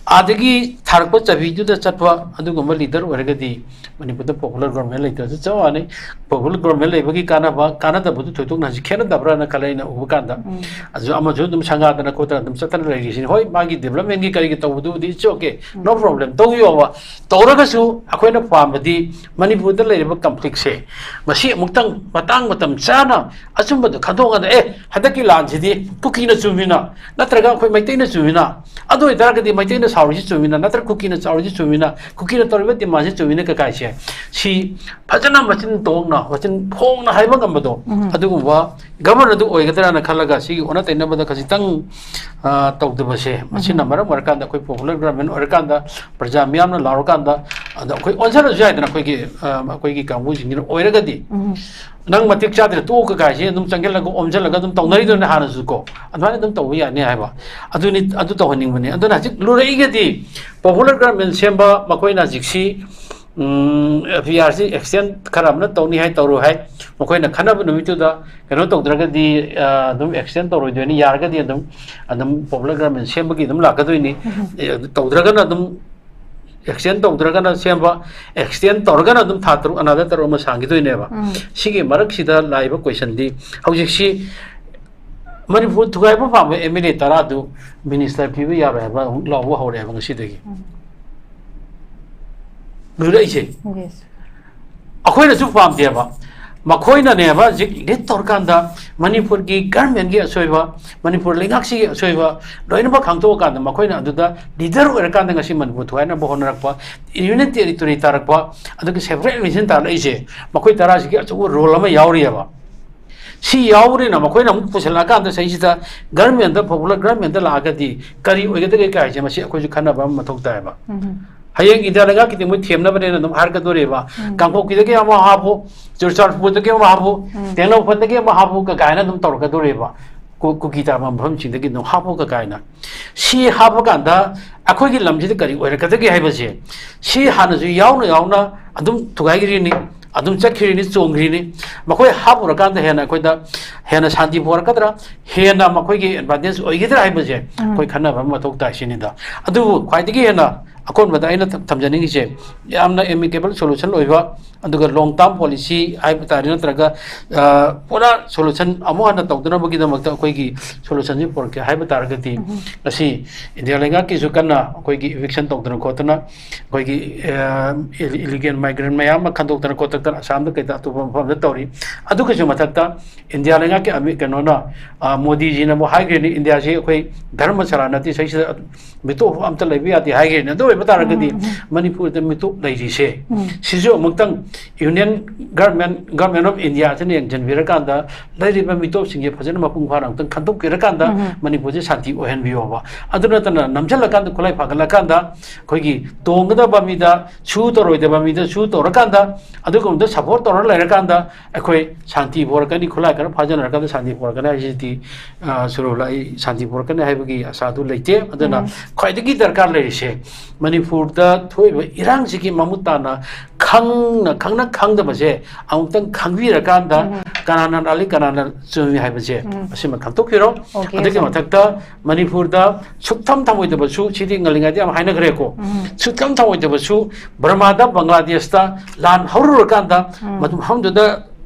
ꯑꯥꯗꯒꯤ ꯊꯥꯔꯛꯄ ꯆꯕꯤꯗꯨꯗ ꯆꯠꯄ ꯑꯗꯨꯒꯨꯝꯕ ꯂꯤꯗꯔ ꯑꯣꯏꯔꯒꯗꯤ ꯃꯅꯤꯄꯨꯔꯗ ꯄꯣꯄꯨꯂꯔ ꯒꯣꯔꯃꯦꯟ ꯂꯩꯇ꯭ꯔꯁꯨ ꯆꯞ ꯃꯥꯟꯅꯩ꯫ ꯄꯣꯄꯨꯂꯔ ꯒꯣꯔꯃꯦꯟ ꯂꯩꯕꯒꯤ ꯀꯥꯟꯅꯕ, ꯀꯥꯟꯅꯗꯕꯗꯨ ꯊꯣꯏꯗꯣꯛꯅ ꯍꯧꯖꯤꯛ ꯈꯦꯠꯅꯗꯕ꯭ꯔꯥꯅ ꯈꯜꯂꯦ ꯑꯩꯅ ꯎꯕ ꯀꯥꯟꯗ꯫ ꯎꯝ꯫ ꯑꯗꯨ ꯑꯃꯁꯨ ꯑꯗꯨꯝ ꯁꯪꯒꯥꯗꯅ ꯈꯣꯠꯇꯅ ꯑꯗꯨꯝ ꯆꯠꯇꯅ ꯂꯩꯔꯤꯁꯤꯅꯤ꯫ ꯍꯣꯏ, ꯃꯥꯒꯤ ꯗꯤꯕꯂꯞꯃꯦꯟꯒꯤ ꯀꯔꯤꯒꯤ ꯇꯧꯕꯗꯨꯕꯨꯗꯤ it's okay, no problem, ꯇꯧꯕꯤꯌꯣꯕ꯫ ꯇꯧꯔꯒꯁꯨ ꯑꯩꯈꯣꯏꯅ ꯄꯥꯝꯕꯗꯤ ꯃꯅꯤꯄꯨꯔꯗ ꯂꯩꯔꯤꯕ ꯀꯟꯐ꯭ꯂꯤꯛꯁꯦ ꯃꯁꯤ ꯑꯃꯨꯛꯇꯪ ꯃꯇꯥꯡ ꯃꯇꯝ ꯆꯥꯅ ꯑꯆꯨꯝꯕꯗꯣ ꯈꯟꯗꯣꯛꯑꯀꯥꯟꯗ, "ꯑꯦ, ꯍꯟꯗꯛꯀꯤ ꯂꯥꯟꯁꯤꯗꯤ ꯀꯨꯀꯤꯅ ꯆꯨꯝꯃꯤꯅ, ꯅꯠꯇ꯭ꯔꯒ ꯑꯩꯈꯣꯏ ꯃꯩꯇꯩꯅ ꯆꯨꯝꯃꯤꯅ, ꯑꯗꯨ ꯑꯣꯏꯇꯥꯔꯒꯗꯤ ꯃꯩꯇꯩꯅ ꯁꯥꯎꯔꯤꯁꯤ ꯆꯨꯝꯃꯤꯅ, ꯅꯠꯇ꯭ꯔꯒ ꯀꯨꯀꯤꯅ ꯆꯥꯎꯔꯤꯁꯤ ꯆꯨꯝꯃꯤꯅ, ꯀꯨꯀꯤꯅ ꯇꯧꯔꯤꯕ ꯗꯤꯃꯥꯟꯁꯤ ꯆꯨꯝꯃꯤꯅ" ꯀꯀꯥꯏꯁꯦ, ꯁꯤ ꯐꯖꯅ ꯃꯆꯤꯟ ꯇꯣꯡꯅ, ꯃꯆꯤꯟ ꯐꯣꯡꯅ ꯍꯥꯏꯕ ꯉꯝꯕꯗꯣ, ꯎꯝ꯫ ꯑꯗꯨꯒꯨꯝꯕ ꯒꯕꯔꯅꯔꯗꯨ ꯑꯣꯏꯒꯗ꯭ꯔꯥꯅ ꯈꯜꯂꯒ ꯁꯤꯒꯤ ꯑꯣꯟꯅ ꯇꯩꯅꯕꯗ ꯈꯖꯤꯛꯇꯪ, ꯑ, ꯇꯧꯗꯕꯁꯦ, ꯃꯁꯤꯅ ꯎꯝ꯫ ꯃꯔꯝ ꯑꯣꯏꯔꯀꯥꯟꯗ ꯑꯩꯈꯣꯏ ꯄꯣꯄꯨꯂꯔ ꯒꯕꯔꯃꯦꯟ ꯑꯣꯏꯔꯀꯥꯟꯗ, ꯄ꯭ꯔꯖꯥ ꯃꯤꯌꯥꯝꯅ ꯂꯥꯎꯔꯀꯥꯟꯗ, ꯑꯗ ꯑꯩꯈꯣꯏ ꯑꯣꯟꯁꯤꯜꯂꯁꯨ ꯌꯥꯏꯗꯅ, ꯑꯩꯈꯣꯏꯒꯤ, ꯑ, ꯑꯩꯈꯣꯏꯒꯤ ꯀꯥꯡꯕꯨꯁꯤꯡꯁꯤꯅ ꯑꯣꯏꯔꯒꯗꯤ, ꯎꯝ꯫ "ꯅꯪ ꯃꯇꯤꯛ ꯆꯥꯗ꯭ꯔꯦ, ꯇꯣꯛꯑꯣ" ꯀꯀꯥꯏꯁꯦ ꯑꯗꯨꯝ ꯆꯪꯁꯤꯜꯂꯒ ꯑꯣꯝꯁꯤꯜꯂꯒ ꯑꯗꯨꯝ ꯇꯧꯅꯔꯤꯗꯨꯅꯦ ꯍꯥꯟꯅꯁꯨ ꯀꯣ, ꯑꯗꯨꯃꯥꯏꯅ ꯑꯗꯨꯝ ꯇꯧꯕ ꯌꯥꯅꯤ ꯍꯥꯏꯕ꯫ ꯑꯗꯨꯅꯤ, ꯑꯗꯨ ꯇꯧꯍꯟꯅꯤꯡꯕꯅꯤ꯫ ꯑꯗꯨꯅ ꯍꯧꯖꯤꯛ ꯂꯨꯔꯛꯏꯒꯗꯤ ꯄꯣꯄꯨꯂꯔ ꯒꯕꯔꯃꯦꯟ ꯁꯦꯝꯕ, ꯃꯈꯣꯏꯅ ꯍꯧꯖꯤꯛꯁꯤ, ꯎꯝ, ꯑꯦꯐ ꯑꯥꯏ ꯑꯥꯔꯁꯤ ꯑꯦꯛꯁꯇꯦꯟ ꯈꯔ ꯑꯃꯅ ꯇꯧꯅꯤ ꯍꯥꯏ, ꯇꯧꯔꯣꯏ ꯍꯥꯏ, ꯃꯈꯣꯏꯅ ꯈꯟꯅꯕ ꯅꯨꯃꯤꯠꯇꯨꯗ ꯀꯩꯅꯣ ꯇꯧꯗ꯭ꯔꯒꯗꯤ, ꯑ, ꯑꯗꯨꯝ ꯑꯦꯛꯁꯇꯦꯟ ꯇꯧꯔꯣꯏꯗꯣꯏꯅꯤ, ꯌꯥꯔꯒꯗꯤ ꯑꯗꯨꯝ, ꯑꯗꯨꯝ ꯄꯣꯄꯨꯂꯔ ꯒꯕꯔꯃꯦꯟ ꯁꯦꯝꯕꯒꯤ ꯑꯗꯨꯝ ꯂꯥꯛꯀꯗꯣꯏꯅꯤ꯫ ꯎꯝ꯫ ꯑꯦ, ꯑꯗꯨ ꯇꯧꯗ꯭ꯔꯒꯅ ꯑꯗꯨꯝ, ꯑꯦꯛꯁꯇꯦꯟ ꯇꯧꯗ꯭ꯔꯒꯅ ꯁꯦꯝꯕ, ꯑꯦꯛꯁꯇꯦꯟ ꯇꯧꯔꯒꯅ ꯑꯗꯨꯝ ꯊꯥ ꯇꯔꯨꯛ, another ꯇꯔꯨꯛ ꯑꯃ ꯁꯥꯡꯈꯤꯗꯣꯏꯅꯦꯕ꯫ ꯎꯝ꯫ ꯁꯤꯒꯤ ꯃꯔꯛꯁꯤꯗ ꯂꯥꯛꯏꯕ ꯀꯣꯏꯁꯟꯗꯤ, ꯍꯧꯖꯤꯛꯁꯤ ꯃꯅꯤꯄꯨꯔ ꯊꯨꯒꯥꯏꯕ ꯄꯥꯝꯕ ꯑꯦꯝ ꯑꯦꯜ ꯑꯦ ꯇꯔꯥꯗꯨ ꯃꯤꯅꯤꯁꯇꯔ ꯄꯤꯕ ꯌꯥꯔꯣꯏ ꯍꯥꯏꯕ ꯑꯃꯨꯛ ꯂꯥꯎꯕ ꯍꯧꯔꯛꯑꯦꯕ ꯉꯁꯤꯗꯒꯤ꯫ ꯎꯝ꯫ ꯂꯨꯔꯛꯏꯁꯦ꯫ Yes꯫ ꯑꯩꯈꯣꯏꯅꯁꯨ ꯄꯥꯝꯗꯦꯕ꯫ ꯃꯈꯣꯏꯅꯅꯦꯕ ꯍꯧꯖꯤꯛ ꯂꯤꯠ ꯇꯧꯔꯀꯥꯟꯗ ꯃꯅꯤꯄꯨꯔꯒꯤ ꯒꯔꯃꯦꯟꯒꯤ ꯑꯁꯣꯏꯕ, ꯃꯅꯤꯄꯨꯔ ꯂꯩꯉꯥꯛꯁꯤꯒꯤ ꯑꯁꯣꯏꯕ ꯂꯣꯏꯅꯃꯛ ꯈꯪꯗꯣꯛꯑꯀꯥꯟꯗ ꯃꯈꯣꯏꯅ ꯑꯗꯨꯗ ꯂꯤꯗꯔ ꯑꯣꯏꯔꯀꯥꯟꯗ ꯉꯁꯤ ꯃꯅꯤꯄꯨꯔ ꯊꯨꯒꯥꯏꯅꯕ ꯍꯣꯠꯅꯔꯛꯄ, ꯌꯨꯅꯤꯌꯟ ꯇꯦꯔꯤꯇꯣꯔꯤ ꯇꯥꯔꯛꯄ, ꯑꯗꯨꯒ ꯁꯦꯄꯔꯦꯠ ꯅꯦꯁꯟ ꯇꯥꯔꯛꯏꯁꯦ ꯃꯈꯣꯏ ꯇꯔꯥꯁꯤꯒꯤ ꯑꯆꯧꯕ ꯔꯣꯜ ꯑꯃ ꯌꯥꯎꯔꯤꯑꯕ꯫ ꯁꯤ ꯌꯥꯎꯕꯅꯤꯅ ꯃꯈꯣꯏꯅ ꯑꯃꯨꯛ ꯄꯨꯁꯤꯜꯂꯛꯑꯀꯥꯟꯗ ꯁꯤꯁꯤꯗ ꯒꯔꯃꯦꯟꯗ, ꯄꯣꯄꯨꯂꯔ ꯒꯔꯃꯦꯟꯗ ꯂꯥꯛꯑꯒꯗꯤ ꯀꯔꯤ ꯑꯣꯏꯒꯗꯒꯦ ꯀꯥꯏꯁꯦ ꯃꯁꯤ ꯑꯩꯈꯣꯏꯁꯨ ꯈꯟꯅꯕ ꯑꯃ ꯃꯊꯧ ꯇꯥꯏꯌꯦꯕ꯫ ꯎꯝ꯫ ꯍꯌꯦꯡ ꯏꯟꯗꯤꯌꯥ ꯂꯩꯉꯥꯛꯀꯤꯗꯤ ꯃꯣꯏ ꯊꯦꯝꯅꯕꯅꯦꯅ ꯑꯗꯨꯝ ꯍꯥꯏꯔꯛꯀꯗꯣꯔꯤꯕ꯫ ꯎꯝ꯫ ꯀꯥꯡꯄꯣꯛꯄꯤꯗꯒꯤ ꯑꯃ ꯍꯥꯞꯄꯨ, ꯆꯨꯔꯆꯥꯟꯄꯨꯔꯗꯒꯤ ꯑꯃ ꯍꯥꯞꯄꯨ, ꯎꯝ꯫ ꯇꯦꯡꯅꯧꯄꯜꯗꯒꯤ ꯑꯃ ꯍꯥꯞꯄꯨ ꯀ-, ꯀꯥꯏꯅ ꯑꯗꯨꯝ ꯇꯧꯔꯛꯀꯗꯣꯔꯤꯕ꯫ ꯀꯨ-, ꯀꯨꯀꯤ ꯇꯥꯕ ꯃꯐꯝꯁꯤꯡꯗꯒꯤ ꯑꯗꯨꯝ ꯍꯥꯞꯄꯨ ꯀ-, ꯀꯥꯏꯅ꯫ ꯁꯤ ꯍꯥꯞꯄ ꯀꯥꯟꯗ ꯑꯩꯈꯣꯏꯒꯤ ꯂꯝꯁꯤꯗ ꯀꯔꯤ ꯑꯣꯏꯔꯛꯀꯗꯒꯦ ꯍꯥꯏꯕꯁꯦ, ꯁꯤ ꯍꯥꯟꯅꯁꯨ ꯌꯥꯎꯅ ꯌꯥꯎꯅ ꯑꯗꯨꯝ ꯊꯨꯒꯥꯏꯈ꯭ꯔꯤꯅꯤ, ꯑꯗꯨꯝ ꯆꯠꯈ꯭ꯔꯤꯅꯤ, ꯆꯣꯡꯈ꯭ꯔꯤꯅꯤ꯫ ꯃꯈꯣꯏ ꯍꯥꯞꯄꯨꯔꯀꯥꯟꯗ ꯍꯦꯟꯅ ꯑꯩꯈꯣꯏꯗ ꯍꯦꯟꯅ ꯁꯥꯟꯇꯤ ꯄꯨꯔꯛꯀꯗ꯭ꯔꯥ, ꯍꯦꯟꯅ ꯃꯈꯣꯏꯒꯤ ꯑꯦꯗꯚꯥꯟꯇꯦꯖ ꯑꯣꯏꯒꯗ꯭ꯔꯥ ꯍꯥꯏꯕꯁꯦ ꯎꯝ꯫ ꯑꯩꯈꯣꯏ ꯈꯟꯅꯕ ꯑꯃ ꯃꯊꯧ ꯇꯥꯏ ꯁꯤꯅꯤꯗ꯫ ꯑꯗꯨꯕꯨ ꯈ꯭ꯋꯥꯏꯗꯒꯤ ꯍꯦꯟꯅ ꯑꯀꯣꯟꯕꯗ ꯑꯩꯅ ꯊꯝ-, ꯊꯝꯖꯅꯤꯡꯉꯤꯁꯦ, ꯌꯥꯝꯅ ꯑꯦꯃꯤꯀꯦꯕꯜ ꯁꯣꯂꯨꯁꯟ ꯑꯣꯏꯕ, ꯑꯗꯨꯒ ꯂꯣꯡ ꯇꯥꯔꯝ ꯄꯣꯂꯤꯁꯤ ꯍꯥꯏꯕ ꯇꯥꯔꯦ, ꯅꯠꯇ꯭ꯔꯒ, ꯑ, ꯄꯨꯔꯥ ꯁꯣꯂꯨꯁꯟ ꯑꯃꯨꯛ ꯍꯟꯅ ꯇꯧꯗꯅꯕꯒꯤꯗꯃꯛꯇ ꯑꯩꯈꯣꯏꯒꯤ ꯁꯣꯂꯨꯁꯟꯁꯤ ꯄꯨꯔꯛꯀꯦ ꯍꯥꯏꯕ ꯇꯥꯔꯒꯗꯤ, ꯎꯝ꯫ ꯉꯁꯤ ꯏꯟꯗꯤꯌꯥ ꯂꯩꯉꯥꯛꯀꯤꯁꯨ ꯀꯟꯅ ꯑꯩꯈꯣꯏꯒꯤ ꯏꯚꯤꯛꯁꯟ ꯇꯧꯗꯅ ꯈꯣꯠꯇꯅ, ꯑꯩꯈꯣꯏꯒꯤ, ꯑ, ꯏꯂꯤ-, ꯏꯂꯤꯒꯦꯜ ꯃꯥꯏꯒ꯭ꯔꯦꯟ ꯃꯌꯥꯝ ꯑꯃ ꯈꯟꯗꯣꯛꯇꯅ ꯈꯣꯠꯇꯣꯛꯇꯅ ꯑꯁꯥꯝꯗ ꯀꯩꯗ ꯑꯇꯣꯞꯄ ꯃꯐꯝꯗ ꯇꯧꯔꯤ꯫ ꯑꯗꯨꯒꯤꯁꯨ ꯃꯊꯛꯇ ꯏꯟꯗꯤꯌꯥ ꯂꯩꯉꯥꯛꯀꯤ ꯑꯃꯤ-, ꯀꯩꯅꯣꯅ, ꯑ, ꯃꯣꯗꯤꯖꯤꯅꯕꯨ ꯍꯥꯏꯈ꯭ꯔꯦꯅꯦ, ꯏꯟꯗꯤꯌꯥꯁꯤ ꯑꯩꯈꯣꯏ ꯙꯔꯃꯁꯥꯂꯥ ꯅꯠꯇꯦ, ꯁꯤꯁꯤꯗ ꯃꯤꯇꯣꯞ ꯑꯝꯇ ꯂꯩꯕ ꯌꯥꯗꯦ ꯍꯥꯏꯈ꯭ꯔꯦꯅꯦ꯫ ꯑꯗꯨ ꯑꯣꯏꯕ ꯇꯥꯔꯒꯗꯤ ꯎꯝ, ꯎꯝ꯫ ꯃꯅꯤꯄꯨꯔꯗ ꯃꯤꯇꯣꯞ ꯂꯩꯔꯤꯁꯦ, ꯎꯝ꯫ ꯁꯤꯁꯨ ꯑꯃꯨꯛꯇꯪ ꯌꯨꯅꯤꯌꯟ ꯒꯔꯃꯦꯟ, ꯒꯔꯃꯦꯟ ꯑꯣꯐ ꯏꯟꯗꯤꯌꯥꯁꯤꯅ ꯌꯦꯡꯁꯤꯟꯕꯤꯔꯀꯥꯟꯗ ꯂꯩꯔꯤꯕ ꯃꯤꯇꯣꯞꯁꯤꯡꯁꯦ ꯐꯖꯅ ꯃꯄꯨꯡ ꯐꯥꯅ ꯑꯃꯨꯛꯇꯪ ꯈꯟꯗꯣꯛꯄꯤꯔꯀꯥꯟꯗ ꯎꯝ, ꯎꯝ꯫ ꯃꯅꯤꯄꯨꯔꯁꯦ ꯁꯥꯟꯇꯤ ꯑꯣꯏꯍꯟꯕꯤꯌꯣꯕ꯫ ꯑꯗꯨ ꯅꯠꯇꯅ ꯅꯝꯁꯤꯜꯂꯀꯥꯟꯗ, ꯈꯨꯠꯂꯥꯏ ꯐꯥꯒꯠꯂꯀꯥꯟꯗ ꯑꯩꯈꯣꯏꯒꯤ ꯇꯣꯡꯒꯗꯕ ꯃꯤꯗ ꯁꯨ ꯇꯧꯔꯣꯏꯗꯕ ꯃꯤꯗ ꯁꯨ ꯇꯧꯔꯀꯥꯟꯗ, ꯑꯗꯨꯒꯨꯝꯕꯗ ꯁꯞꯄꯣꯔꯠ ꯇꯧꯔ ꯂꯩꯔꯀꯥꯟꯗ ꯑꯩꯈꯣꯏ ꯁꯥꯟꯇꯤ ꯄꯣꯔꯛꯀꯅꯤ, ꯈꯨꯠꯂꯥꯏ ꯈꯔ ꯐꯥꯖꯤꯟꯅꯔꯀꯥꯟꯗ ꯁꯥꯟꯇꯤ ꯄꯣꯔꯛꯀꯅꯤ ꯍꯥꯏꯁꯤꯗꯤ, ꯑ, ꯁꯨꯔꯨꯂ, ꯑꯩ ꯁꯥꯟꯇꯤ ꯄꯣꯔꯛꯀꯅꯤ ꯍꯥꯏꯕꯒꯤ ꯑꯁꯥꯗꯨ ꯂꯩꯇꯦ꯫ ꯑꯗꯨꯅ ꯎꯝ꯫ ꯈ꯭ꯋꯥꯏꯗꯒꯤ ꯗꯔꯀꯥꯔ ꯂꯩꯔꯤꯁꯦ ꯃꯅꯤꯄꯨꯔꯗ ꯊꯣꯛꯏꯕ ꯏꯔꯥꯡꯁꯤꯒꯤ ꯃꯃꯨꯠ ꯇꯥꯅ ꯈꯪꯅ, ꯈꯪꯅ ꯈꯪꯗꯕꯁꯦ ꯑꯃꯨꯛꯇꯪ ꯈꯪꯕꯤꯔꯀꯥꯟꯗ ꯎꯝ꯫ ꯀꯅꯥꯅ ꯂꯥꯜꯂꯤ, ꯀꯅꯥꯅ ꯆꯨꯝꯃꯤ ꯍꯥꯏꯕꯁꯦ ꯎꯝ꯫ ꯃꯁꯤꯃ ꯈꯪꯗꯣꯛꯄꯤꯔꯣ꯫ ꯑꯣꯀꯦ, ꯑꯗꯨꯒꯤ ꯁꯣꯝ꯫ ꯃꯊꯛꯇ ꯃꯅꯤꯄꯨꯔꯗ ꯁꯨꯛꯊꯝ ꯊꯝꯃꯣꯏꯗꯕꯁꯨ, ꯁꯤꯗꯤ ꯉꯜꯂꯤꯉꯩꯗ ꯌꯥꯝ ꯍꯥꯏꯅꯈ꯭ꯔꯦꯀꯣ꯫ ꯎꯝ꯫ ꯁꯨꯛꯊꯝ ꯊꯝꯃꯣꯏꯗꯕꯁꯨ ꯕꯔꯃꯥꯗ, ꯕꯪꯒ꯭ꯂꯥꯗꯦꯁꯇ ꯂꯥꯟ ꯍꯧꯔꯨꯔꯀꯥꯟꯗ ꯎꯝ꯫ ꯃꯗꯨ ꯃꯐꯝꯗꯨꯗ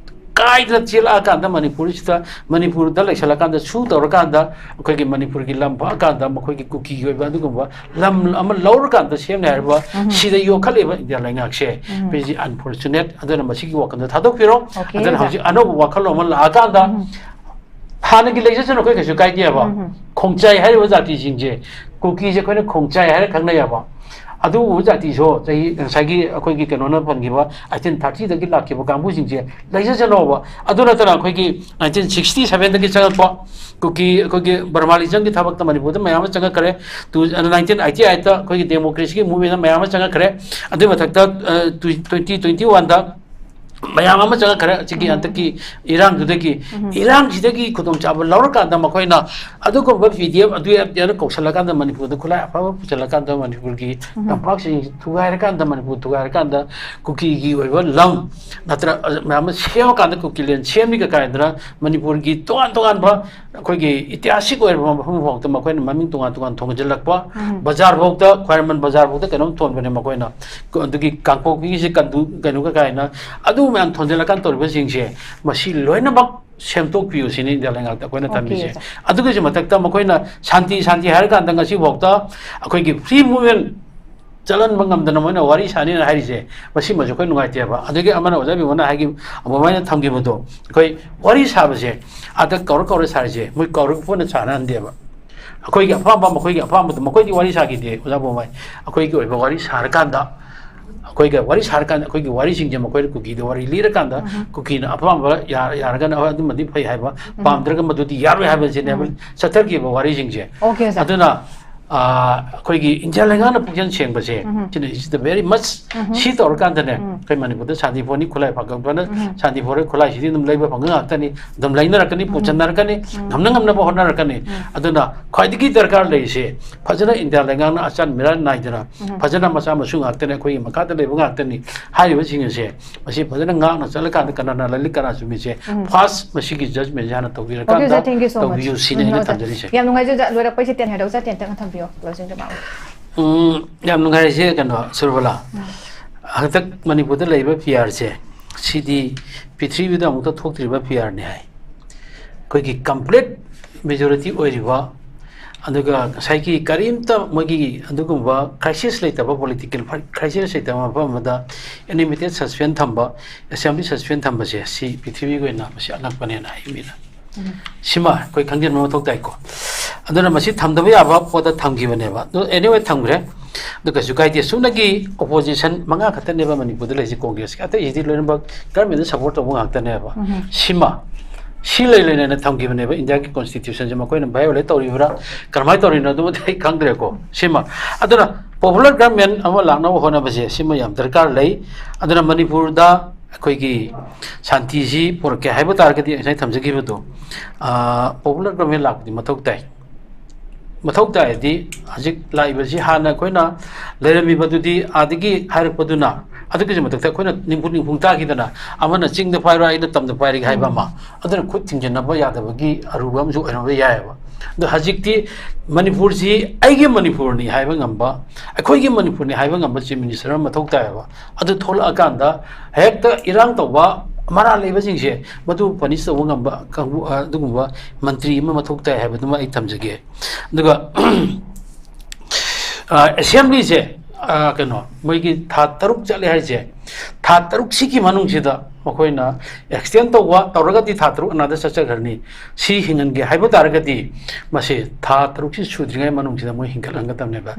ꯀꯥꯏꯗꯅ ꯆꯦꯜꯂꯛꯑꯀꯥꯟꯗ ꯃꯅꯤꯄꯨꯔꯁꯤꯗ, ꯃꯅꯤꯄꯨꯔꯗ ꯂꯩꯁꯜꯂꯀꯥꯟꯗ ꯁꯨ ꯇꯧꯔꯀꯥꯟꯗ ꯑꯩꯈꯣꯏꯒꯤ ꯃꯅꯤꯄꯨꯔꯒꯤ ꯂꯝ ꯐꯛꯑꯀꯥꯟꯗ ꯃꯈꯣꯏꯒꯤ ꯀꯨꯀꯤꯒꯤ ꯑꯣꯏꯕ ꯑꯗꯨꯒꯨꯝꯕ ꯂꯝ ꯑꯃ ꯂꯧꯔꯀꯥꯟꯗ ꯁꯦꯝꯅꯤ ꯍꯥꯏꯔꯤꯕ ꯁꯤꯗ ꯌꯣꯛꯈꯠꯂꯤꯕ ꯏꯟꯗꯤꯌꯥ ꯂꯩꯉꯥꯛꯁꯦ, ꯃꯁꯤ unfortunate꯫ ꯑꯗꯨꯅ ꯃꯁꯤꯒꯤ ꯋꯥꯈꯜꯗ ꯊꯥꯗꯣꯛꯄꯤꯔꯣ꯫ Okay, ꯑꯗꯨꯅ ꯑꯣꯖꯥ꯫ ꯍꯧꯖꯤꯛ ꯑꯅꯧꯕ ꯋꯥꯈꯜꯂꯣꯟ ꯑꯃ ꯂꯥꯛꯑꯀꯥꯟꯗ ꯍꯥꯟꯅꯒꯤ ꯂꯩꯖꯁꯅꯨ, ꯑꯩꯈꯣꯏ ꯀꯩꯁꯨ ꯀꯥꯏꯗꯦꯕ꯫ ꯈꯣꯡꯆꯥꯏ ꯍꯥꯏꯔꯤꯕ ꯖꯥꯇꯤꯁꯤꯡꯁꯦ, ꯀꯨꯀꯤꯁꯦ ꯑꯩꯈꯣꯏꯅ ꯈꯣꯡꯆꯥꯏ ꯍꯥꯏꯔ ꯈꯪꯅꯩꯌꯦꯕ꯫ ꯑꯗꯨꯒꯨꯝꯕ ꯖꯥꯇꯤꯁꯨ ꯆꯍꯤ ꯉꯁꯥꯏꯒꯤ ꯑꯩꯈꯣꯏꯒꯤ ꯀꯩꯅꯣꯅ ꯄꯟꯈꯤꯕ eighteen thirty ꯗꯒꯤ ꯂꯥꯛꯈꯤꯕ ꯀꯥꯡꯕꯨꯁꯤꯡꯁꯦ ꯂꯩꯖꯁꯅꯣꯕ꯫ ꯑꯗꯨ ꯅꯠꯇꯅ ꯑꯩꯈꯣꯏꯒꯤ nineteen sixty seven ꯗꯒꯤ ꯆꯪꯉꯛꯄ ꯀꯨꯀꯤ, ꯑꯩꯈꯣꯏꯒꯤ ꯕꯔꯃꯥꯂꯤꯖꯝꯒꯤ ꯊꯕꯛꯇ ꯃꯅꯤꯄꯨꯔꯗ ꯃꯌꯥꯝ ꯑꯃ ꯆꯪꯉꯛꯈ꯭ꯔꯦ꯫ ꯇꯨ, nineteen eighty eight ꯇ ꯑꯩꯈꯣꯏꯒꯤ democracy ꯒꯤ movement ꯃꯌꯥꯝ ꯑꯃ ꯆꯪꯉꯛꯈ꯭ꯔꯦ꯫ ꯑꯗꯨꯒꯤ ꯃꯊꯛꯇ, ꯑ, twenty twenty one ꯗ ꯃꯌꯥꯝ ꯑꯃ ꯆꯪꯉꯛꯈ꯭ꯔꯦ꯫ ꯑꯁꯤꯒꯤ ꯍꯟꯗꯛꯀꯤ ꯏꯔꯥꯡꯗꯨꯗꯒꯤ, ꯏꯔꯥꯡꯁꯤꯗꯒꯤ ꯈꯨꯗꯣꯡꯆꯥꯕ ꯂꯧꯔꯀꯥꯟꯗ ꯃꯈꯣꯏꯅ ꯑꯗꯨꯒꯨꯝꯕ ꯄꯤ ꯗꯤ ꯑꯦꯐ ꯑꯗꯨ ꯑꯦꯐ ꯀꯧꯁꯜꯂꯀꯥꯟꯗ ꯃꯅꯤꯄꯨꯔꯗ ꯈꯨꯠꯂꯥꯏ ꯑꯐꯕ ꯄꯨꯁꯜꯂꯀꯥꯟꯗ ꯃꯅꯤꯄꯨꯔꯒꯤ ꯇꯝꯄꯥꯛꯁꯤꯡ ꯊꯨꯒꯥꯏꯔꯀꯥꯟꯗ, ꯃꯅꯤꯄꯨꯔ ꯊꯨꯒꯥꯏꯔꯀꯥꯟꯗ ꯀꯨꯀꯤꯒꯤ ꯑꯣꯏꯕ ꯂꯝ ꯅꯠꯇ꯭ꯔ ꯃꯌꯥꯝ ꯑꯃ ꯁꯦꯝꯃꯀꯥꯟꯗ ꯀꯨꯀꯤꯂꯦꯟ ꯁꯦꯝꯂꯤꯒ ꯀꯥꯏꯗꯅ ꯃꯅꯤꯄꯨꯔꯒꯤ ꯇꯣꯉꯥꯟ ꯇꯣꯉꯥꯟꯕ ꯑꯩꯈꯣꯏꯒꯤ ꯏꯇꯤꯍꯥꯁꯤꯛ ꯑꯣꯏꯔꯕ ꯃꯐꯝ ꯐꯥꯎꯗ ꯃꯈꯣꯏꯅ ꯃꯃꯤꯡ ꯇꯣꯉꯥꯟ ꯇꯣꯉꯥꯟ ꯊꯣꯟꯖꯤꯜꯂꯛꯄ꯫ ꯕꯖꯥꯔ ꯐꯥꯎꯗ, ꯈ꯭ꯋꯥꯏꯔꯝꯕꯟ ꯕꯖꯥꯔ ꯐꯥꯎꯗ ꯀꯩꯅꯣꯝ ꯊꯣꯟꯕꯅꯦ ꯃꯈꯣꯏꯅ꯫ ꯑꯗꯨꯒꯤ ꯀꯥꯡꯄꯣꯛꯄꯤꯒꯤꯁꯦ ꯀꯟꯗꯨ ꯀꯩꯅꯣꯒ ꯀꯥꯏꯅ ꯑꯗꯨ ꯃꯌꯥꯝ ꯊꯣꯟꯖꯤꯜꯂꯀꯥꯟ ꯇꯧꯔꯤꯕꯁꯤꯡꯁꯦ, ꯃꯁꯤ ꯂꯣꯏꯅꯃꯛ ꯁꯦꯝꯗꯣꯛꯄꯤꯌꯨ ꯁꯤꯅꯤ ꯏꯟꯗꯤꯌꯥ ꯂꯩꯉꯥꯛꯇ ꯑꯩꯈꯣꯏꯅ Okay, ꯊꯝꯃꯤꯁꯦ꯫ sir. ꯑꯗꯨꯒꯤꯁꯨ ꯃꯊꯛꯇ ꯃꯈꯣꯏꯅ ꯁꯥꯟꯇꯤ, ꯁꯥꯟꯇꯤ ꯍꯥꯏꯔꯀꯥꯟꯗ ꯉꯁꯤꯐꯥꯎꯗ ꯑꯩꯈꯣꯏꯒꯤ free movement ꯆꯠꯍꯟꯕ ꯉꯝꯗꯅ ꯃꯣꯏꯅ ꯋꯥꯔꯤ ꯁꯥꯅꯤꯅ ꯍꯥꯏꯔꯤꯁꯦ, ꯃꯁꯤꯃꯁꯨ ꯑꯩꯈꯣꯏ ꯅꯨꯡꯉꯥꯏꯇꯦꯕ꯫ ꯑꯗꯒꯤ ꯑꯃꯅ ꯑꯣꯖꯥ ꯕꯤꯃꯣꯅ ꯍꯥꯏꯈꯤꯕ, ꯑꯗꯨꯃꯥꯏꯅ ꯊꯝꯈꯤꯕꯗꯣ, ꯑꯩꯈꯣꯏ ꯋꯥꯔꯤ ꯁꯥꯕꯁꯦ ꯑꯥꯗ ꯀꯧꯔ ꯀꯧꯔ ꯁꯥꯔꯤꯁꯦ, ꯃꯣꯏ ꯀꯧꯔꯒ ꯄꯨꯟꯅ ꯁꯥꯟꯅꯍꯟꯗꯦꯕ꯫ ꯑꯩꯈꯣꯏꯒꯤ ꯑꯄꯥꯝꯕ, ꯃꯈꯣꯏꯒꯤ ꯑꯄꯥꯝꯕꯗꯣ ꯃꯈꯣꯏꯗꯤ ꯋꯥꯔꯤ ꯁꯥꯈꯤꯗꯦ ꯑꯣꯖꯥ ꯕꯣꯃꯥꯏ꯫ ꯑꯩꯈꯣꯏꯒꯤ ꯑꯣꯏꯕ ꯋꯥꯔꯤ ꯁꯥꯔꯀꯥꯟꯗ, ꯑꯩꯈꯣꯏꯒ ꯋꯥꯔꯤ ꯁꯥꯔꯀꯥꯟꯗ ꯑꯩꯈꯣꯏꯒꯤ ꯋꯥꯔꯤꯁꯤꯡꯁꯦ ꯃꯈꯣꯏꯗ ꯀꯨꯀꯤꯗ ꯋꯥꯔꯤ ꯂꯤꯔꯀꯥꯟꯗ, ꯀꯨꯀꯤꯅ ꯑꯄꯥꯝꯕ ꯌꯥ-, ꯌꯥꯔꯒꯅ ꯍꯣꯏ ꯑꯗꯨꯃꯗꯤ ꯐꯩ ꯍꯥꯏꯕ, ꯄꯥꯝꯗ꯭ꯔꯒ ꯃꯗꯨꯗꯤ ꯌꯥꯔꯣꯏ ꯍꯥꯏꯕꯁꯤꯅꯦꯕ ꯆꯠꯊꯈꯤꯕ ꯋꯥꯔꯤꯁꯤꯡꯁꯦ꯫ Okay, sir. ꯑꯗꯨꯅ, ꯑ, ꯑꯩꯈꯣꯏꯒꯤ ꯏꯟꯗꯤꯌꯥ ꯂꯩꯉꯥꯛꯅ ꯄꯨꯛꯆꯦꯜ ꯁꯦꯡꯕꯁꯦ, ꯁꯤꯅ is the very much꯫ ꯁꯤ ꯇꯧꯔꯀꯥꯟꯗꯅꯦ ꯑꯩꯈꯣꯏ ꯃꯅꯤꯄꯨꯔꯗ ꯁꯥꯟꯇꯤ ꯐꯣꯔꯅꯤ ꯈꯨꯠꯂꯥꯏ ꯐꯥꯒꯠꯄꯅ, ꯁꯥꯟꯇꯤ ꯐꯣꯔ ꯈꯨꯠꯂꯥꯏꯁꯤꯗꯤ ꯑꯗꯨꯝ ꯂꯩꯕ ꯐꯪꯕ ꯉꯥꯛꯇꯅꯤ, ꯑꯗꯨꯝ ꯂꯩꯅꯔꯛꯀꯅꯤ, ꯄꯨꯁꯟꯅꯔꯛꯀꯅꯤ, ꯉꯝꯅ ꯉꯝꯅꯕ ꯍꯣꯠꯅꯔꯛꯀꯅꯤ꯫ ꯑꯗꯨꯅ ꯈ꯭ꯋꯥꯏꯗꯒꯤ ꯗꯔꯀꯥꯔ ꯂꯩꯔꯤꯁꯦ ꯐꯖꯅ ꯏꯟꯗꯤꯌꯥ ꯂꯩꯉꯥꯛꯅ ꯑꯆꯥꯟ ꯃꯤꯔꯥꯟ ꯅꯥꯏꯗꯅ ꯐꯖꯅ ꯃꯆꯥ ꯃꯁꯨ ꯉꯥꯛꯇꯅꯤ, ꯑꯩꯈꯣꯏꯒꯤ ꯃꯈꯥꯗ ꯂꯩꯕ ꯉꯥꯛꯇꯅꯤ꯫ ꯍꯥꯏꯔꯤꯕꯁꯤꯡ ꯑꯁꯦ ꯃꯁꯤ ꯐꯖꯅ ꯉꯥꯛꯅ ꯆꯠꯂꯀꯥꯟꯗ ꯀꯅꯥꯅ ꯂꯥꯜꯂꯤ ꯀꯅꯥ ꯆꯨꯝꯃꯤꯁꯦ first ꯃꯁꯤꯒꯤ judgment ꯁꯦ ꯍꯥꯟꯅ Okay, ꯇꯧꯕꯤꯔꯀꯥꯟꯗ sir, thank you so much. ꯇꯧꯕꯤꯌꯨ ꯁꯤꯅꯤ ꯎꯝ, ꯑꯩꯅ ꯍꯣꯏ, sir. ꯊꯝꯖꯔꯤꯁꯦ꯫ ꯌꯥꯝ ꯅꯨꯡꯉꯥꯏꯖꯩ, ꯑꯣꯖꯥ꯫ ꯂꯣꯏꯔꯛꯄꯩꯁꯦ ꯇꯦꯟ ꯍꯥꯏꯔꯛꯑꯣ, sir, ꯇꯦꯟ ꯇꯪ ꯊꯝꯕꯤꯌꯣ, closing remark꯫ ꯎꯝ, ꯌꯥꯝ ꯅꯨꯡꯉꯥꯏꯔꯤꯁꯦ ꯀꯩꯅꯣ ꯁꯨꯔꯕꯂꯥ꯫ ꯍꯟꯗꯛ ꯃꯅꯤꯄꯨꯔꯗ ꯂꯩꯔꯤꯕ ꯄꯤ ꯑꯥꯔꯁꯦ ꯁꯤꯗꯤ ꯄ꯭ꯔꯤꯊꯤꯕꯤꯗ ꯑꯃꯨꯛꯇ ꯊꯣꯛꯇ꯭ꯔꯤꯕ ꯐꯤꯌꯥꯔꯅꯤ ꯍꯥꯏ꯫ ꯑꯩꯈꯣꯏꯒꯤ ꯀꯝꯄ꯭ꯂꯤꯠ ꯃꯦꯖꯣꯔꯤꯇꯤ ꯑꯣꯏꯔꯤꯕ, ꯑꯗꯨꯒ ꯉꯁꯥꯏꯒꯤ ꯀꯔꯤꯝꯇ ꯃꯣꯏꯒꯤ ꯑꯗꯨꯒꯨꯝꯕ ꯀ꯭ꯔꯥꯏꯁꯤꯁ ꯂꯩꯇꯕ, ꯄꯣꯂꯤꯇꯤꯀꯦꯜ ꯀ꯭ꯔꯥꯏꯁꯤꯁ ꯂꯩꯇꯕ ꯃꯐꯝ ꯑꯃꯗ ꯑꯦꯅꯤꯃꯦꯇꯦꯠ ꯁꯁꯄꯦꯟ ꯊꯝꯕ, ꯑꯦꯁꯦꯝꯕ꯭ꯂꯤ ꯁꯁꯄꯦꯟ ꯊꯝꯕꯁꯦ, ꯁꯤ ꯄ꯭ꯔꯤꯊꯤꯕꯤꯒꯤ ꯑꯣꯏꯅ ꯃꯁꯤ ꯑꯉꯛꯄꯅꯦꯅ ꯍꯥꯏ ꯃꯤꯅ꯫ ꯁꯤꯃ ꯑꯩꯈꯣꯏ ꯈꯪꯖꯤꯟꯕ ꯃꯊꯧ ꯇꯥꯏꯀꯣ꯫ ꯑꯗꯨꯅ ꯃꯁꯤ ꯊꯝꯗꯕ ꯌꯥꯕ ꯄꯣꯠꯇ ꯊꯝꯈꯤꯕꯅꯦꯕ꯫ ꯑꯗꯨ anyway ꯊꯝꯈ꯭ꯔꯦ꯫ ꯑꯗꯨ ꯀꯩꯁꯨ ꯀꯥꯏꯗꯦ꯫ ꯁꯨꯞꯅꯒꯤ ꯑꯣꯄꯣꯖꯤꯁꯟ ꯃꯉꯥ ꯈꯛꯇꯅꯦꯕ ꯃꯅꯤꯄꯨꯔꯗ ꯂꯩꯔꯤꯁꯦ, ꯀꯣꯡꯒ꯭ꯔꯦꯁꯀꯤ꯫ ꯑꯇꯩꯁꯤꯗꯤ ꯂꯣꯏꯅꯃꯛ ꯒꯔꯃꯦꯟꯗ ꯁꯞꯄꯣꯔꯠ ꯇꯧꯕ ꯉꯥꯛꯇꯅꯦꯕ꯫ ꯁꯤꯃ ꯁꯤ ꯂꯩ ꯂꯩꯅꯅ ꯊꯝꯈꯤꯕꯅꯦꯕ꯫ ꯏꯟꯗꯤꯌꯥꯒꯤ ꯀꯣꯟꯁꯇꯤꯇ꯭ꯌꯨꯁꯟꯁꯦ ꯃꯈꯣꯏꯅ ꯚꯥꯏꯑꯣꯂꯦꯠ ꯇꯧꯔꯤꯕ꯭ꯔꯥ, ꯀꯔꯝꯍꯥꯏꯅ ꯇꯧꯔꯤꯅꯣ, ꯑꯗꯨꯃꯗꯤ ꯑꯩ ꯈꯪꯗ꯭ꯔꯦꯀꯣ꯫ ꯁꯤꯃ ꯑꯗꯨꯅ ꯄꯣꯄꯨꯂꯔ ꯒꯔꯃꯦꯟ ꯑꯃ ꯂꯥꯛꯅꯕ ꯍꯣꯠꯅꯕꯁꯦ, ꯁꯤꯃ ꯌꯥꯝ ꯗꯔꯀꯥꯔ ꯂꯩ꯫ ꯑꯗꯨꯅ ꯃꯅꯤꯄꯨꯔꯗ ꯑꯩꯈꯣꯏꯒꯤ ꯁꯥꯟꯇꯤꯁꯤ ꯄꯨꯔꯛꯀꯦ ꯍꯥꯏꯕ ꯇꯥꯔꯒꯗꯤ, ꯉꯁꯥꯏ ꯊꯝꯖꯈꯤꯕꯗꯣ, ꯄꯣꯄꯨꯂꯔ ꯒꯔꯃꯦꯟ ꯂꯥꯛꯄꯗꯤ ꯃꯊꯧ ꯇꯥꯏ꯫ ꯃꯊꯧ ꯇꯥꯏꯗꯤ, ꯍꯧꯖꯤꯛ ꯂꯥꯛꯏꯕꯁꯤ ꯍꯥꯟꯅ ꯑꯩꯈꯣꯏꯅ ꯂꯩꯔꯝꯃꯤꯕꯗꯨꯗꯤ ꯑꯥꯗꯒꯤ ꯍꯥꯏꯔꯛꯄꯗꯨꯅ, ꯑꯗꯨꯒꯤꯁꯨ ꯃꯊꯛꯇ ꯑꯩꯈꯣꯏꯅ ꯅꯤꯡꯐꯨ ꯅꯤꯡꯐꯨ ꯇꯥꯈꯤꯗꯅ, ꯑꯃꯅ ꯆꯤꯡꯗ ꯄꯥꯏꯔꯣ, ꯑꯩꯅ ꯇꯝꯗ ꯄꯥꯏꯔꯒꯦ ꯍꯥꯏꯕ ꯑꯃ, ꯑꯗꯨꯅ ꯈꯨꯠ ꯊꯤꯡꯖꯤꯟꯅꯕ ꯌꯥꯗꯕꯒꯤ ꯑꯔꯨꯕ ꯑꯃꯁꯨ ꯑꯣꯏꯔꯝꯕ ꯌꯥꯏꯑꯕ꯫ ꯑꯗꯣ ꯍꯧꯖꯤꯛꯇꯤ ꯃꯅꯤꯄꯨꯔꯁꯤ ꯑꯩꯒꯤ ꯃꯅꯤꯄꯨꯔꯅꯤ ꯍꯥꯏꯕ ꯉꯝꯕ, ꯑꯩꯈꯣꯏꯒꯤ ꯃꯅꯤꯄꯨꯔꯅꯤ ꯍꯥꯏꯕ ꯉꯝꯕ ꯆꯤꯐ ꯃꯤꯅꯤꯁꯇꯔ ꯑꯃ ꯃꯊꯧ ꯇꯥꯏꯑꯕ꯫ ꯑꯗꯨ ꯊꯣꯛꯂꯛꯑꯀꯥꯟꯗ ꯍꯦꯛꯇ ꯏꯔꯥꯡ ꯇꯧꯕ, ꯃꯔꯥꯜ ꯂꯩꯕꯁꯤꯡꯁꯦ ꯃꯗꯨ ꯄꯅꯤꯁ ꯇꯧꯕ ꯉꯝꯕ ꯀꯥꯡꯕꯨ, ꯑ, ꯑꯗꯨꯒꯨꯝꯕ ꯃꯟꯇ꯭ꯔꯤ ꯑꯃ ꯃꯊꯧ ꯇꯥꯏ ꯍꯥꯏꯕꯗꯨꯃ ꯑꯩ ꯊꯝꯖꯒꯦ꯫ ꯑꯗꯨꯒ, ꯑ, ꯑꯦꯁꯦꯝꯕ꯭ꯂꯤꯁꯦ, ꯑ, ꯀꯩꯅꯣ, ꯃꯣꯏꯒꯤ ꯊꯥ ꯇꯔꯨꯛ ꯆꯠꯂꯦ ꯍꯥꯏꯁꯦ, ꯊꯥ ꯇꯔꯨꯛꯁꯤꯒꯤ ꯃꯅꯨꯡꯁꯤꯗ ꯃꯈꯣꯏꯅ ꯑꯦꯛꯁꯇꯦꯟ ꯇꯧꯕ ꯇꯧꯔꯒꯗꯤ ꯊꯥ ꯇꯔꯨꯛ ꯑꯅꯥꯗ ꯆꯠꯆꯈ꯭ꯔꯅꯤ꯫ ꯁꯤ ꯍꯤꯡꯍꯟꯒꯦ ꯍꯥꯏꯕ ꯇꯥꯔꯒꯗꯤ ꯃꯁꯤ ꯊꯥ ꯇꯔꯨꯛꯁꯤ ꯁꯨꯗ꯭ꯔꯤꯉꯩ ꯃꯅꯨꯡꯁꯤꯗ ꯃꯣꯏ ꯍꯤꯡꯒꯠꯍꯟꯒꯗꯕꯅꯦꯕ꯫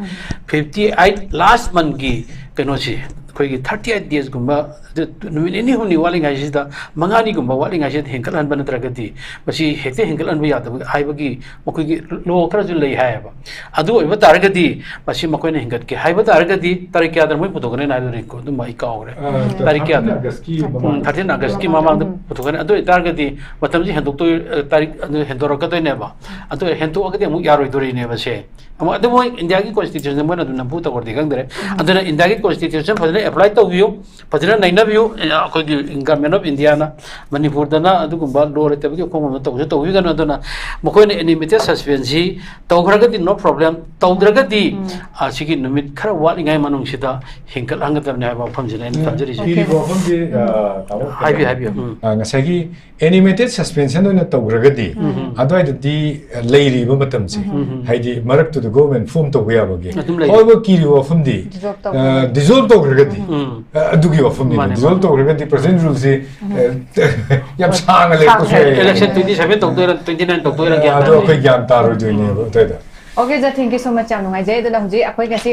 Fifty eight last month ꯀꯤ ꯀꯩꯅꯣꯁꯤ, ꯑꯩꯈꯣꯏꯒꯤ thirty eight days ꯀꯨꯝꯕ, ꯑꯗꯨ ꯅꯨꯃꯤꯠ ꯅꯤꯅꯤ ꯍꯨꯝꯅꯤ ꯋꯥꯠꯂꯤꯉꯩꯁꯤꯗ, ꯃꯉꯥꯅꯤꯒꯨꯝꯕ ꯋꯥꯠꯂꯤꯉꯩꯁꯤꯗ ꯍꯦꯟꯒꯠꯍꯟꯕ ꯅꯠꯇ꯭ꯔꯒꯗꯤ, ꯃꯁꯤ ꯍꯦꯛꯇ ꯍꯦꯟꯒꯠꯍꯟꯕ ꯌꯥꯗꯕ ꯍꯥꯏꯕꯒꯤ ꯃꯈꯣꯏꯒꯤ ꯂꯣ ꯈꯔꯁꯨ ꯂꯩ ꯍꯥꯏꯌꯦꯕ꯫ ꯑꯗꯨ ꯑꯣꯏꯕ ꯇꯥꯔꯒꯗꯤ, ꯃꯁꯤ ꯃꯈꯣꯏꯅ ꯍꯦꯟꯒꯠꯀꯦ ꯍꯥꯏꯕ ꯇꯥꯔꯒꯗꯤ, ꯇꯥꯔꯤꯛ ꯀꯌꯥꯗ ꯃꯣꯏ ꯄꯨꯊꯣꯛꯀꯅꯤ ꯍꯥꯏꯕꯗꯨ ꯑꯗꯨꯝ ꯑꯩ ꯀꯥꯎꯈ꯭ꯔꯦ꯫ ꯑ, ꯇꯥꯔꯤꯛ ꯀꯌꯥꯗ? thirteen August ꯀꯤ ꯎꯝ, ꯃꯃꯥꯡꯗ꯫ thirteen August ꯀꯤ ꯃꯃꯥꯡꯗ ꯎꯝ꯫ ꯄꯨꯊꯣꯛꯀꯅꯤ꯫ ꯑꯗꯨ ꯑꯣꯏꯇꯥꯔꯒꯗꯤ ꯃꯇꯝꯁꯤ ꯍꯦꯟꯗꯣꯛꯇꯣꯏ-, ꯑ, ꯇꯥꯔꯤꯛ ꯑꯗꯨ ꯍꯦꯟꯗꯣꯔꯛꯀꯗꯣꯏꯅꯦꯕ꯫ ꯑꯗꯨ ꯍꯦꯟꯗꯣꯛꯑꯒꯗꯤ ꯑꯃꯨꯛ ꯌꯥꯔꯣꯏꯗꯣꯔꯤꯅꯦꯕ ꯁꯦ꯫ ꯑꯃꯨꯛ ꯑꯗꯨ ꯃꯣꯏ ꯏꯟꯗꯤꯌꯥꯒꯤ ꯀꯣꯟꯁꯇꯤꯇ꯭ꯌꯨꯁꯟꯗ ꯃꯣꯏꯅ ꯑꯗꯨꯝ ꯅꯝꯐꯨ ꯇꯧꯔꯗꯤ ꯈꯪꯗ꯭ꯔꯦ꯫ ꯎꯝ꯫ ꯑꯗꯨꯅ ꯏꯟꯗꯤꯌꯥꯒꯤ ꯀꯣꯟꯁꯇꯤꯇ꯭ꯌꯨꯁꯟ ꯐꯖꯅ ꯑꯦꯄ꯭ꯂꯥꯏ ꯇꯧꯕꯤꯌꯨ, ꯐꯖꯅ ꯅꯩꯅꯕꯤꯌꯨ꯫ ꯑꯩꯈꯣꯏꯒꯤ ꯒꯚꯔꯟꯃꯦꯟ ꯑꯣꯐ ꯏꯟꯗꯤꯌꯥꯅ ꯃꯅꯤꯄꯨꯔꯗꯅ ꯑꯗꯨꯒꯨꯝꯕ ꯂꯣ ꯂꯩꯇꯕꯒꯤ ꯑꯩꯈꯣꯏ ꯃꯐꯝꯗ ꯇꯧꯁꯨ ꯇꯧꯕꯤꯒꯅꯨ꯫ ꯑꯗꯨꯅ ꯃꯈꯣꯏꯅ ꯑꯦꯅꯤꯃꯦꯇꯦꯠ ꯁꯁꯄꯦꯟꯁꯁꯤ ꯇꯧꯈ꯭ꯔꯒꯗꯤ ꯅꯣ ꯄ꯭ꯔꯣꯕ꯭ꯂꯦꯝ, ꯇꯧꯗ꯭ꯔꯒꯗꯤ ꯑꯁꯤꯒꯤ ꯅꯨꯃꯤꯠ ꯈꯔ ꯋꯥꯠꯂꯤꯉꯩ ꯃꯅꯨꯡꯁꯤꯗ ꯍꯦꯟꯒꯠꯍꯟꯒꯗꯕꯅꯤ ꯍꯥꯏꯕ ꯋꯥꯐꯝꯁꯤꯅ ꯑꯩꯅ ꯊꯝꯖꯔꯤꯁꯦ꯫ ꯊꯤꯔꯤꯕ ꯋꯥꯐꯝꯁꯤ, ꯑ, ꯇꯥꯃꯣ, ꯍꯥꯏꯕꯤꯌꯨ, ꯍꯥꯏꯕꯤꯌꯨ꯫ ꯎꯝ꯫ ꯑ, ꯉꯁꯥꯏꯒꯤ ꯑꯦꯅꯤꯃꯦꯇꯦꯠ ꯁꯁꯄꯦꯟꯁꯟ ꯑꯣꯏꯅ ꯇꯧꯈ꯭ꯔꯒꯗꯤ, ꯑꯗꯨꯋꯥꯏꯗꯗꯤ, ꯑ, ꯂꯩꯔꯤꯕ ꯃꯇꯝꯁꯦ, ꯍꯥꯏꯗꯤ ꯃꯔꯛꯇꯨꯗ ꯒꯣꯚꯔꯟꯃꯦꯟ ꯐꯣꯝ ꯇꯧꯕ ꯌꯥꯕꯒꯤ꯫ ꯑꯗꯨꯝ ꯂꯩ꯫ ꯍꯥꯎꯋꯦꯕꯔ, ꯀꯤꯔꯤꯕ ꯋꯥꯐꯝꯗꯤ, Dissolve ꯑ, ꯗꯤꯖꯣꯜꯕ ꯇꯧꯈ꯭ꯔꯒꯗꯤ, ꯎꯝ꯫ ꯑ, ꯑꯗꯨꯒꯤ ꯋꯥꯐꯝꯅꯤ꯫ ꯃꯥꯅꯦ, ꯗꯤꯖꯣꯜꯕ ꯃꯥꯅꯦ꯫ ꯇꯧꯈ꯭ꯔꯒꯗꯤ ꯄ꯭ꯔꯖꯦꯟ ꯔꯨꯜꯁꯤ, ꯑ, ꯌꯥꯝ ꯁꯥꯡꯅ ꯂꯩꯔꯛꯄꯁꯨ ꯁꯥꯡꯅ ꯌꯥꯏ꯫ ꯏꯂꯦꯛꯁꯟ ꯇ꯭ꯋꯦꯟꯇꯤ ꯁꯚꯦꯟ ꯇꯧꯗꯣꯏꯔꯥ, ꯇ꯭ꯋꯦꯟꯇꯤ ꯅꯥꯏꯟ ꯇꯧꯗꯣꯏꯔꯥ ꯒ꯭ꯌꯥꯟ ꯑꯗꯣ ꯇꯥꯗꯦ꯫ ꯑꯩꯈꯣꯏ ꯒ꯭ꯌꯥꯟ ꯇꯥꯔꯣꯏꯗꯣꯏꯅꯦꯕ ꯑꯗꯨꯋꯥꯏꯗ꯫ Okay, sir, thank you so much. ꯌꯥꯝ ꯅꯨꯡꯉꯥꯏꯖꯩ꯫ ꯑꯗꯨꯅ ꯍꯧꯖꯤꯛ ꯑꯩꯈꯣꯏ ꯉꯁꯤ